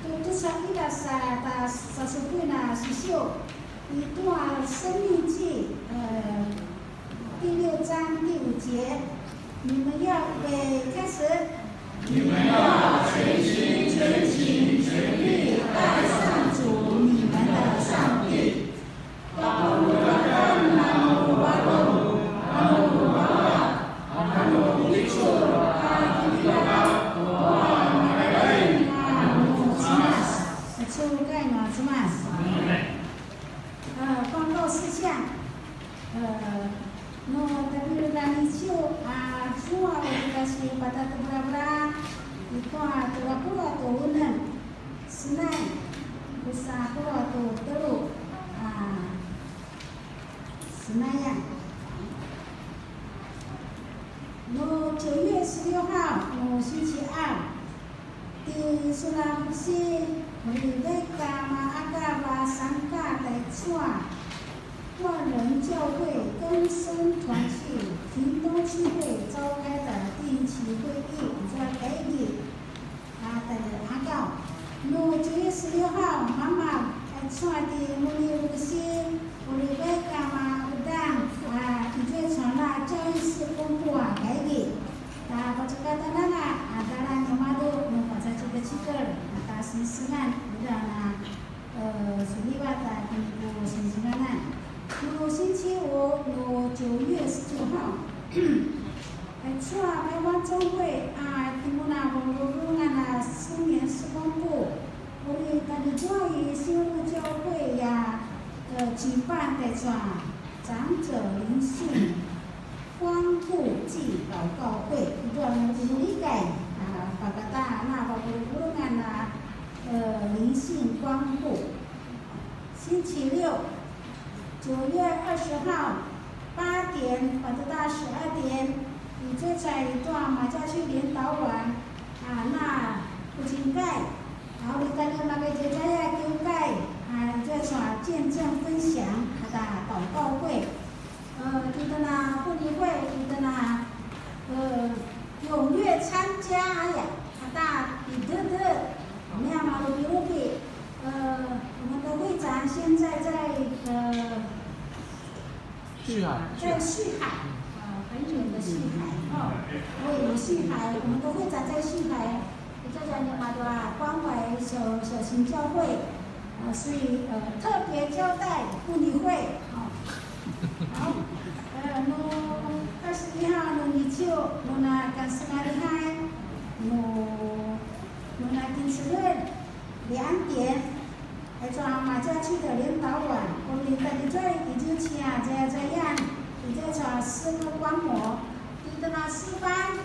tu, tu sa ila sa, ta, sa supuin a sisiu, i tua 申命記, e, 第六章第五节, 你们要预备，开始。你们要全心全情全意爱上主你们的上帝。报告事项. E, nu tapilj a niciu, a, zua uri kasi patatevelavela, i tua tjelu a puluq katua unem, senai, drusa puluq katua tjelu, a, senai. Nu 九月十六号, nu 星期二, ti Sulapusi, uri vaik a maqakav a sangka taicu a 萬人教會更生團契屏東區會召開的定期會議 azua kaigi a tjaljaqakaw. Nu 九月十六號, mama, aicu a ti Muni Lukusi, uri vaik a maqudang, a, izua 傳道教育事工部 a kaigi. Ta pacukatan anga, a, tjara nimadju, nu pacacikecikel, a, ta sengsengan, uda na, e, sulivat a kinipu sengsenganan. Nu 星期五, nu 九月十九號. Aicu a Taiwan 中会, a, kimun a puluvulungan a 青年事工部, uri tadjudjuai 新路教會 a 举办的长者灵性关顾暨祷告会， itua nu inika a pakata na papulupulungan a, e, 灵性关顾. 星期六，九月二十号，八点 patje ta 十二点， i cuay ca itua maca ciulindawan a na pucingkay. A uri tjanuaken a makatjitjaya kiukai a itua ca 见证分享 kata 祷告会. 呃， kita na 妇女会 kita na, 呃， 踊跃参加 aya kata kidedet. 没有吗？Rupi, rupi. 呃， 我们的会长现在在，呃， 在西海，啊，很远的西海，哦，我们西海，我们的会长在西海，在讲的嘛，对吧？关怀小，小型教会，啊，所以，呃，特别交代妇女会，哦。好，呃，nu 二十一号 nu 日曜 nu na kansenalihay, nu, nu na kinselen, 两点. Aicu a maca ciulindawan, uri tjanuaken a izuciya zayazayan, izuciya 诗歌观摩. Kita na 诗班,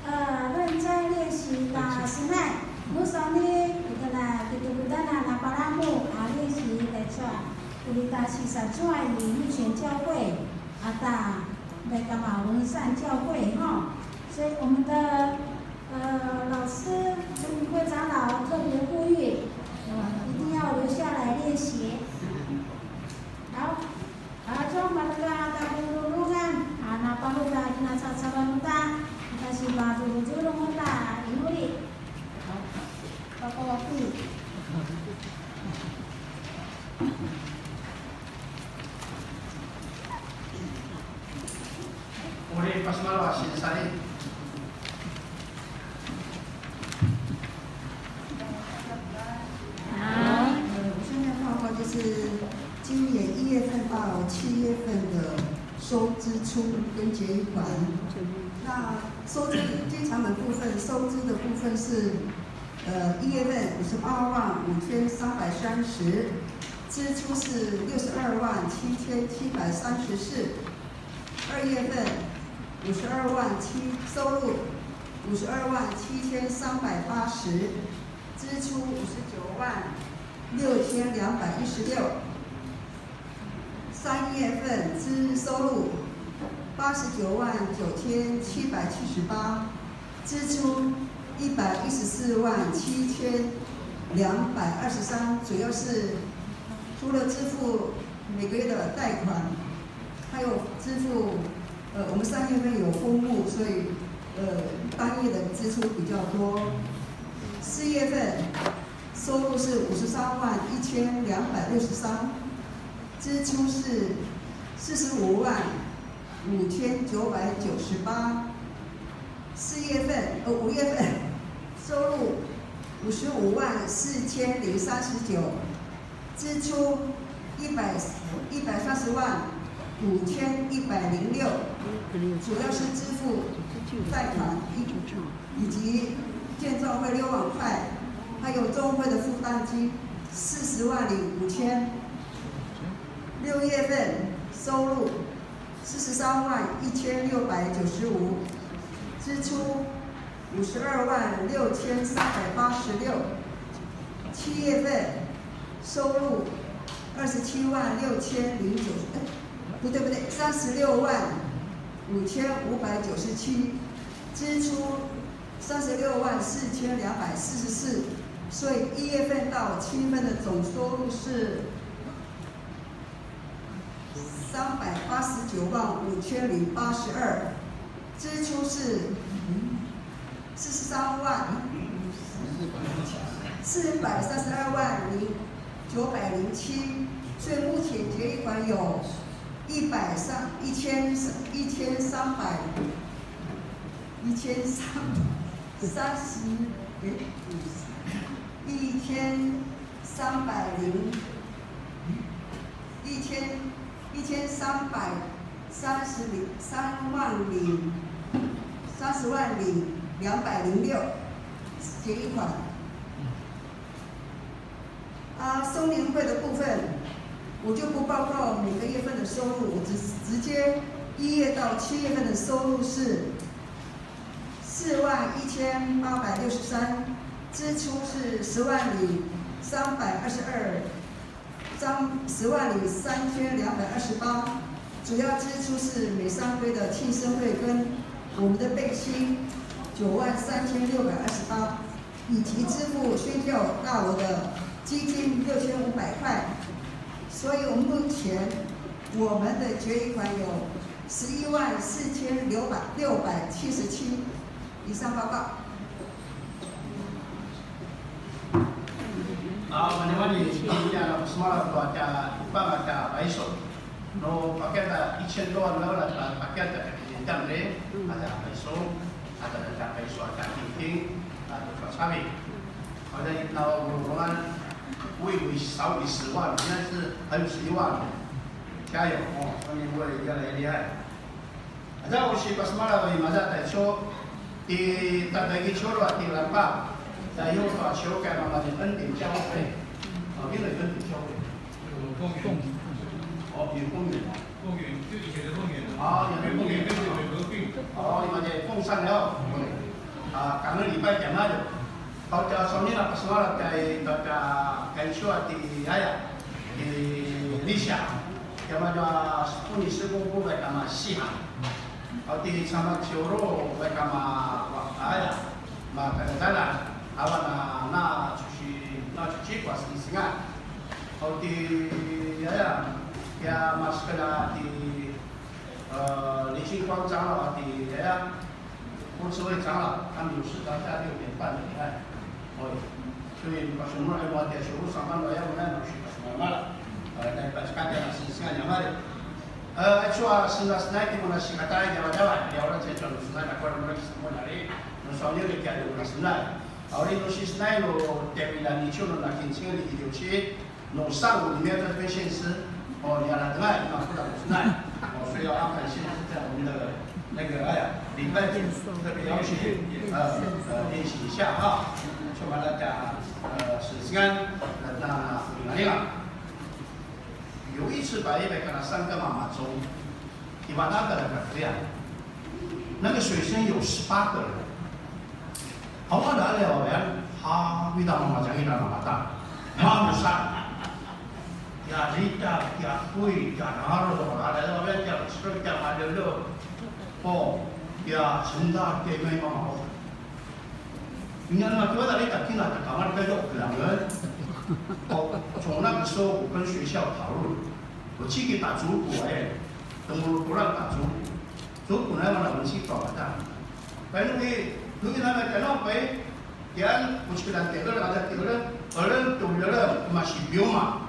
呃，认真练习 ta senai. Nu sauni, kita na kitukudan a na palamu a 练习 aicu a, uri tja sisazuan i 蜜泉教会, ata 那个马文善教会哈。所以我们的，呃，老师，陈明贵长老特别呼吁，呃，一定要留下来练习。好，啊， aicu a mareka tapulupulungan, a, na pahuda kinacacalan uta, kita sipazuluzulung uta, inuli. Hau, papawaki. Uri pasemalaw a sinsali. 好，呃，我现在报告就是今年一月份到七月份的收支出跟结余款。那收支经常的部分，收支的部分是，呃，一月份五十二万五千三百三十，支出是六十二万七千七百三十四。 二月份五十二万七，收入五十二万七千三百八十，支出五十九万六千两百一十六。三月份支，收入八十九万九千七百七十八， 支出一百一十四万七千两百二十三，主要是除了支付每个月的贷款，还有支付，呃，我们三月份有封牧，所以，呃，单月的支出比较多。四月份收入是五十三万一千两百六十三，支出是四十五万五千九百九十八。 四月份，呃，五月份收入五十五万四千零三十九，支出一百，一百三十万五千一百零六，主要是支付贷款以，以及建造费六万块，还有中会的负担金四十万零五千。六月份收入 四十三万一千六百九十五，支出五十二万六千三百八十六。七月份收入二十七万六千零九十，哎，不对不对，三十六万五千五百九十七，支出三十六万四千两百四十四，所以一月份到七月份的总收入是 三百八十九万五千零八十二，支出是四十三万，四百三十二万零九百零七，所以目前结余款有一百三，一千，一千三百，一千三百三十，诶，一千三百零，一千，一千三百三十零，三万零，三十万零两百零六，结余款。 啊，松年会的部分，我就不报告每个月份的收入，我直直接一月到七月份的收入是四万一千八百六十三，支出是十万零三百二十二，张十万零三千两百二十八，主要支出是美商会的庆生会跟我们的背心九万三千六百二十八。以及支付宣教大楼的基金六千五百块，所以我们目前我们的结余款有十一万四千六百六百七十七。以上报告。好，我们的问题，今天呢，我们是马上做一下，一般的一下白手。 No paketa 一千多万 no la paketa kacang re, ada peso, ada ada peso, ada tingting, ada pasabi. Ada na urungan, 我以为少于十万，应该是还有十一万。加油哦，今年会越来越厉害。 Aza usi pasemalaw i maza taicu, ti tadagi curu a ti lapa, ta yu tua ciukai mamazin 恩典教会. 哦，因为恩典教会。哦，有凤园哦。凤园，就以前的凤园啊。哦，有凤园。跟凤园合并。哦，你们在凤山了。啊，感恩礼拜讲那个。 Tja sauni na pasemalaw tja i tja kaicu a ti aya, ti Lisha, tiamadju a sepuni sevuvu vaik a masiha. Au ti Camaciuru vaik a ma aya, ma kadadalan, avan a na cuci, na cuci kua sengsengan. Au ti aya, tia masekela ti, eh, 李清光长老 a ti aya, 公司会长老，他们有事，大家六点半的，你看，哦，所以把什么来我点手上班了，要不然我去把什么嘛了，呃，来把干掉了，是这样讲嘛的。呃，说啊，是那是那个我那是个大一点，我讲啊，聊了这种是那个，或者我是我那里，我说有的讲的我是那，哦，你都是那路，对不啦？你就那挺清的，你就去。 No 上午你们要在这边献诗，哦，你要来，那那不然我是那，哦，所以要安排献诗在我们的那个哎呀礼拜天特别要去呃呃练习一下哈，就把那个呃是这样，那那那那有一次把一百跟他三个妈妈中，你把那个人这样，那个水生有十八个人。 Awalj a liaw, ha, ita mamadjang ita namata. Mamusa. Tia lita, tia kui, tia naru, tia lelo, tia lelo. Oh, tia senda, tia mai mama. 你看那么多的那个进来，他干嘛那个肉不两个？哦，从那个时候我跟学校讨论，我去给打竹鼓哎，怎么不让打竹鼓？竹鼓呢，那我们去搞的。 Pai nu i, nu i nana kano pai, kian, ucikidan tiakel, ada tiakel, elen tu elen, masi biuma.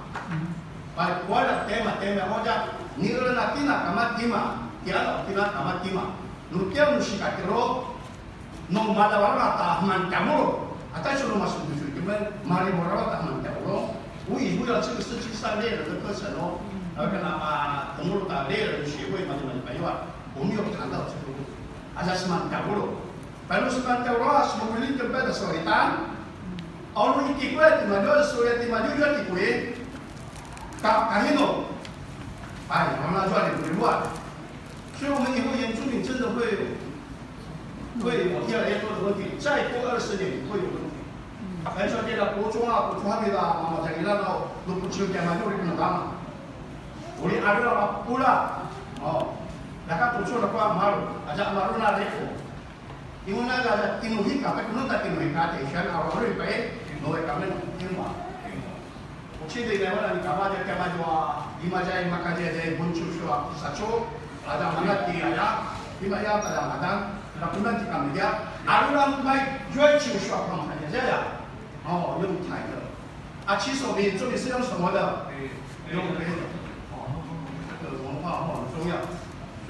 Pai kuala tema, tema hoja, ni elen a tina kama tima, kian o tina kama tima. Nu kian nu sikatiro, no mala wala ta man tamuro. Ata sulu masu tu sulu kimen, mari mora ta man tamuro. Ui, ui, 这个是去上猎人的课程哦。然后跟他们，等我们打猎人协会嘛，你们没有啊？我们有谈到这个问题。 Aza seman tjavulu. Painu seman tjavulu a semuvilin tempat a sulitan. Aunu iti kue timadju, suli timadju jua ti kue. Ka, kahinu. Ai, mana jua ni kue buat. 所以我们以后原住民真的会，会有越来越多的问题，再过二十年会有问题。来说这个国中啊，国中还没到，那么在伊拉那，都不求干嘛，就那个嘛。 Uri aru a pula. Oh. Laka tucu laka maru. Aja maru na reko. Imuna la kinuhika, pa kunun ta kinuhika, te shan aru aru pa e, no e kamen, kimwa. Uchi de lewa ni kama de kama jua, ima jai maka jai jai bunchu shua, sacho, aja mana ti aya, ima ya ta ya matan, la kunan ti kama ya, aru lang mai, jua chi shua kama ya ya. 哦，用台的。啊，其实我们原住民是用什么的？用杯的。哦，这个文化哦很重要，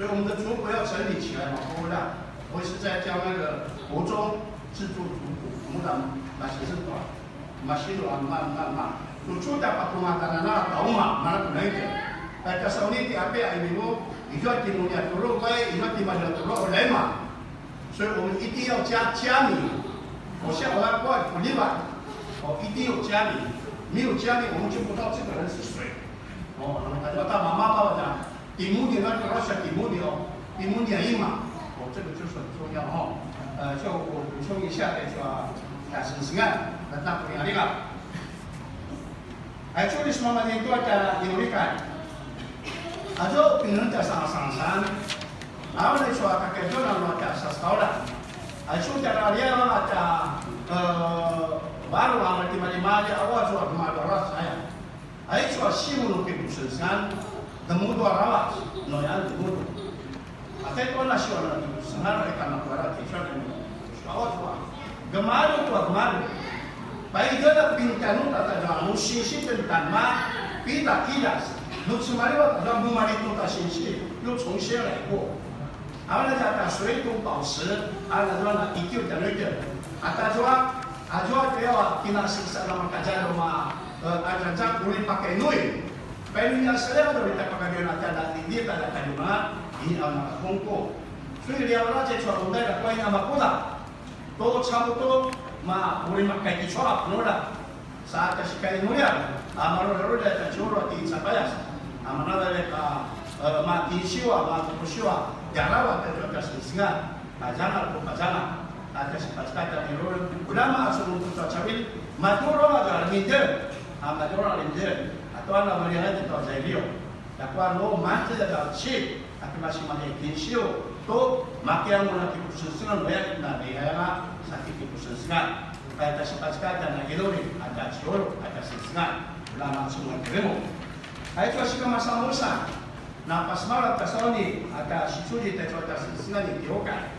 所以我们的族谱要整理起来嘛，不会烂。我也是在教那个国中制作族谱，我们的马先生管，马先生慢慢慢，有出的把同啊，当然那倒嘛，那可能一点。哎，这时候你的阿伯阿姨们，你就要听人家走路，哎，你就要听人家走路来嘛。 所以我们一定要加加米。我像我要挂古力吧，哦，一定有加米，没有加米我们就不知道这个人是谁。哦，那个叫大妈妈妈讲， Timun a, Russia timun, timun a ima. 哦，这个就是很重要哈。呃，就我补充一下，这个打生生啊，那大不了那个。Aicu a semamanen tua tja inurikan. Aicu a pinenetj a sangasangasan. Avan aicu a kakaizuanan nua tja sasekauljan. Aicu a tja rariavan a tja, e, varung a matimalimali, avan aicu a gemalju aravac aya. Aicu a simun nu kipusengsengan, demudu aravac, nu yan demudu. Atai tua na siwa na kipusengsengan, ika na kuara tja siwa na nu. Avan aicu a gemalju tua gemalju. Pai ika na pintjanu ta tja nu sinsi tentang ma pida kidas. Nu cemalivat ta nu malitu ta sinsi, nu cungsi laiku. Avan aza ta 水土保持, avan aza na ikiu tjanuitjen. Ata zua, azua tjayawa kinasiksa na makadjadjuma, e, aza za uri pakainui. Painu nia selea tu uri ta pakadjadjuma tjada tidi tjada kadjuma, ini avan na kungku. Sui liaw raja cua undai na kuain a makuda. To camu tu, ma uri makaiki cua penoda. Sa tja sikainuljan, a, maruljarulja tja ciuru ti capayas. A, manavale ka, e, ma tinsiwa, ma tupusiwa, tjarava tja tja sengsengan, pazangal ku pazangal, a tja sipacekatja ni rul, ulama a sumung tu tja cawil, madjulu a tja rimindel, a, madjulu a rimindel, a, tua na malihan tja tua zailio. Ljakua nu mangtjez a tja cip, a ki masi mali kinsiu, tu makiamun a kipusengsengan, nu aya na aya na sa ki kipusengsengan. Pai tja sipacekatja na inuri, a tja ciuru, a tja sengsengan, ulama cungan kirimu. Aicu a sika masanmusa, na pasemalaw tja sauni, a tja siculi taicu a tja sengsengan ni kiukai.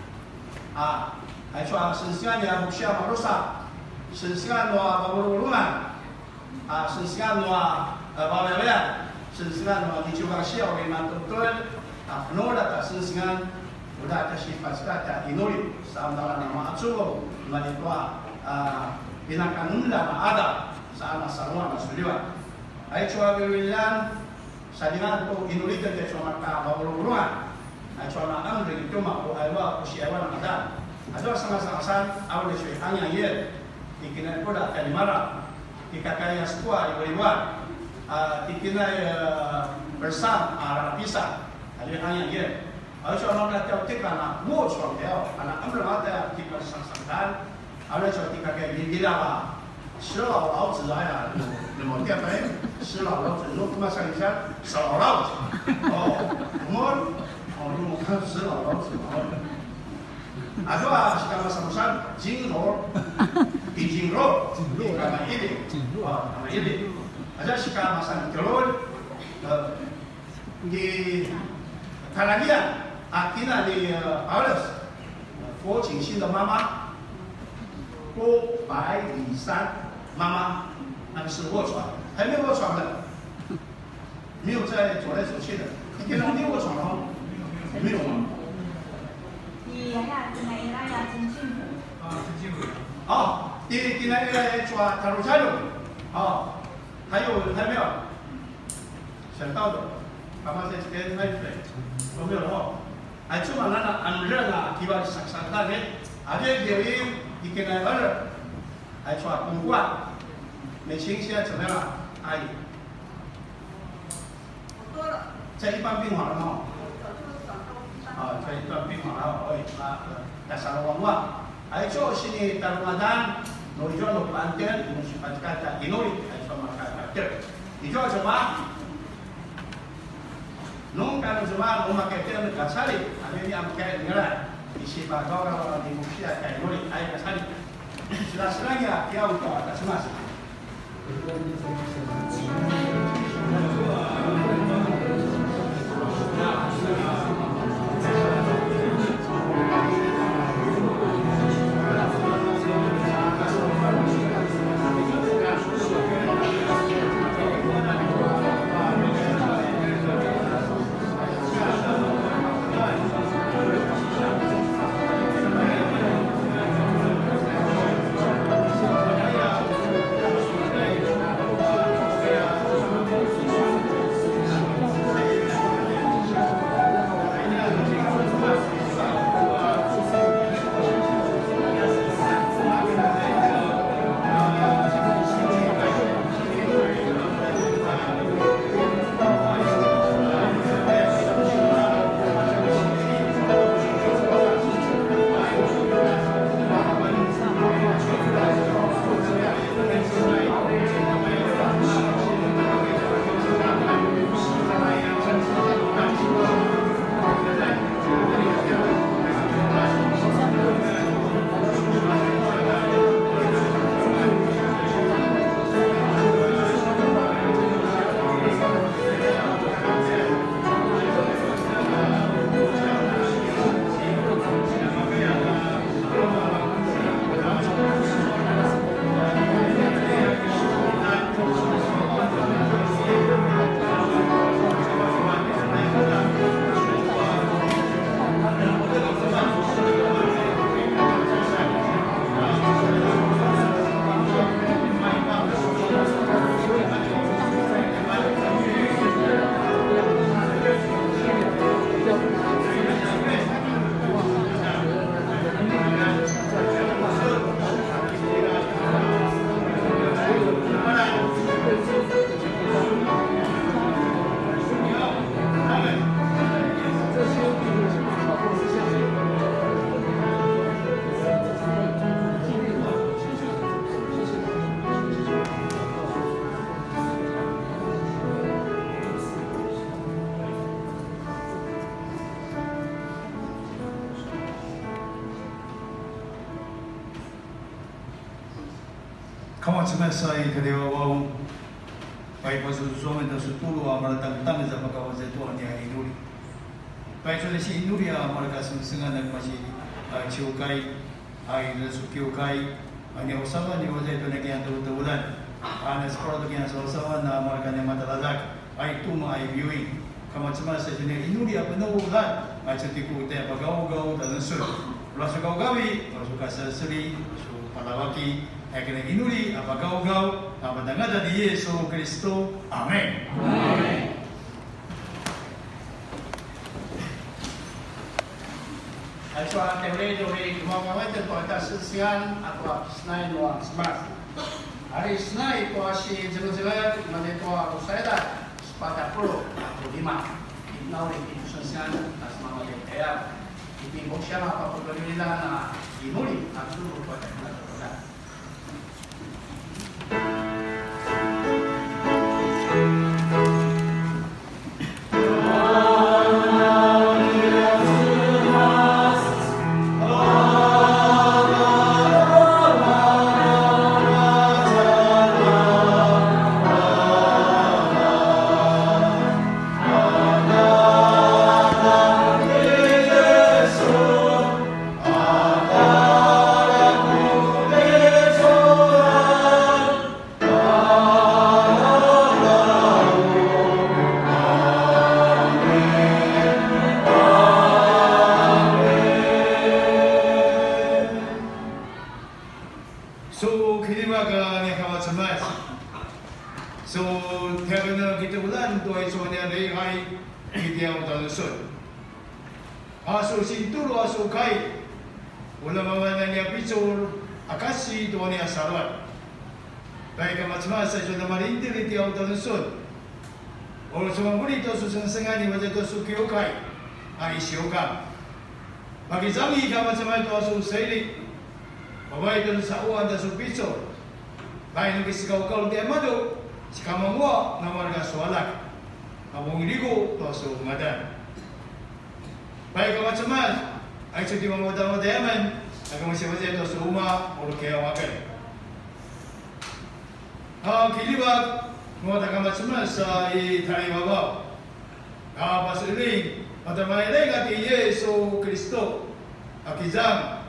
A, aicu a sengsengan ni a buksiya marusa, sengsengan nua vavuruvurungan, a, sengsengan nua, e, vavayavayan, sengsengan nua niciukasiya uri matutul, a, penula ta sengsengan, uda tja sipacekatja inuri, sa undala na ma'acuvung, malitua, a, pinakanemda na adal, sa na sarua na sulivat. Aicu a viruilan, Sa djinga tu inulitjen taicu a marka vavuruvurungan. Aicu a na emring tjumaq ku ayua ku siayua na madan. Azua sangasangasan, avan aicu i Angiangir, ti kinaikuda Kalimara, ti kakaya sekua i Baliwan, a, ti kinai, e, Bersam, a, Rarapisa, ayu Angiangir. Aicu a marka tjau tika na mucu ang tjau, a na emring ata ti pasangasangasan. Avan aicu a ti kakaya gilgilava. 十老老子 aya, nu, nu mavan tia pai, 十老老子, nu kemasi sa 十老老子. O, umur, o, nu, 十老老子, o. Azua sika masanmusa, 金楼, i 金楼, i kama ili, o, kama ili. Azua sika masan tjelulj, e, Ni Kanalia, a, kina ni, e, Paulus, 郭景新的妈妈，郭百里山妈妈，那个是卧床，还没有卧床的，没有在走来走去的，你给他没有卧床了吗？没有吗？你呀呀，你来呀呀，真幸福。啊，真幸福。哦，你，你来，来，来，抓，抓住，抓住。哦，还有，还有没有？ 想到的，他们在这边卖水，都没有货。Aicu a mana emreng a kiva saksakan, eh. Ade diri ikinai ber. Aicu a kungkua. 你清洗怎么样了，阿姨？这一半病好了吗？啊，这一半病好了，哎，啊，呃，dasar orang tua. Aicu sini tarungadan, nu izua nu pantjel, nu sipacekatja inuri, aicu a marka pantjel. Izua cuma, nungka nu cuma, nu maketjel nu kacali, a ini a maketjel ngelai, isipagawgaw ni musia ka inuri, ai kacali. Sila-sila nia, kiau tua, ta cuma. Kama Cemas a i kadiwawau, pai pasusuamen ta sutulu a malatangtang za pakawazai tua nia inuli. Pai suli si inuli a malaka sengsengan a kemasi a ciukai, a i lesu kiukai, a nia usavan ni wazai tua nia kian tewulan, a nia sekolah tu kian sawasawan a malaka nia matalazak. Ai tuma ai viewing. Kama Cemas sa sini inuli a penulan, ai cetiku te pagau-gau dan sun. Ula su gau-gawi, ula su kasaseli, ula su palawaki, ai kena inuli a pagau-gau, a matangada di Yesu Kristo. Amen. Amen. Aicu a tevelidu i kemaukawetu tua ita sengsengan a tua kisenay nua Cemas. Ari senay tua si zengezenget, mani tua Rusaida, sepatj a puluq katua lima. Itnauli i tu sengsengan, a semamadi kaya. Ipi buksan a papagalilan a inuli, a sulu tua ita. Su kiljivak a nia Kama Cemas. Su tjaken a kitevelan tua icu a nia lihay, kitiaw ta sun. A su sintulu a su kai, ula mavan a nia picul a kasi tua nia saluan. Pai Kama Cemas sa su namalintil i tiaw ta sun. Ula su manguli tua su sengsengan i wazai tua su kiukai, a i siukang. Pakizangi Kama Cemas tua su sailik. Pavai tua su sa'uan ta su picul. Pai nu kisikaukaul tiamadju, sikamangua na marga su alak. A vungiligu tua su ngadan. Pai Kama Cemas, aicu timamadamadayamen, a kemasi a vazai tua su umaq, ulu kiyaw aken. A kiljivak, nua ta Kama Cemas, a i tjaivavaw. A paseling, matamailenga ti Yesu Kristo, a kizang,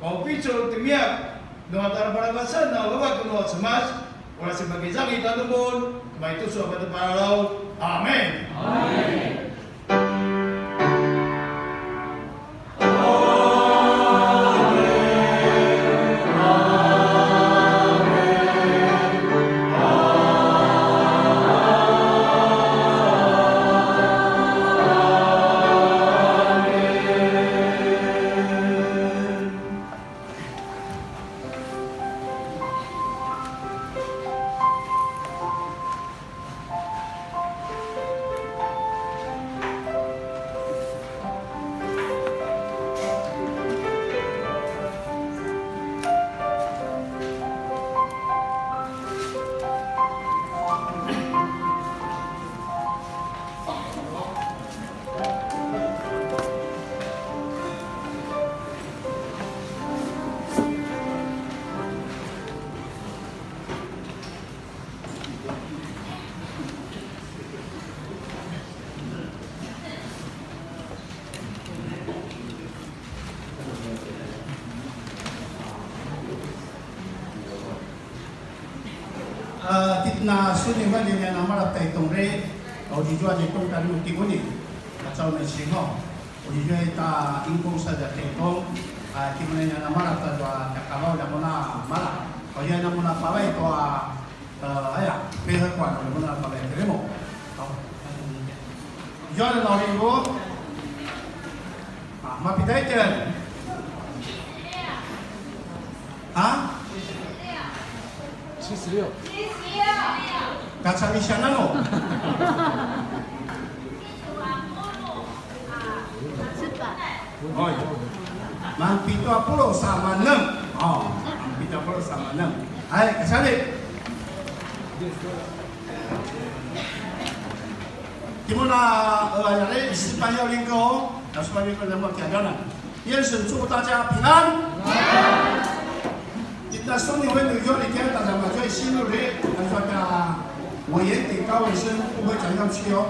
Paupicul timiyak, nua taraparavacan a vavak nua Cemas, ula sipakizangi tanumun, maitucu a pateparaw. Amen. Amen. A, titjen a suni vali nia namalap ta i tongre, a, uri zua ni tong ta nu tiguni, a, cau na singo, uri zua ta ingkung sa za tengkong, a, tiguni nia namalap ta zua ta kavau nia muna malap, a, uri nia muna pavai tua, a, aya, pehekuan, uri muna pavai teremo. Zua na uri bu, a, mapitaiken. Ha? Sisiyo. Kacami siya nanu? Oi. Manpito a puluq sa manem. O, manpito a puluq sa manem. Hai, kacami. Timuna, e, yari, Sipanyol lingko, na Sipanyol lingko nama kiadanan. 愿神祝大家平安。Kita suni wen yu yori kia ta jama Sinuri, 我也得告一声，不会讲要去哦。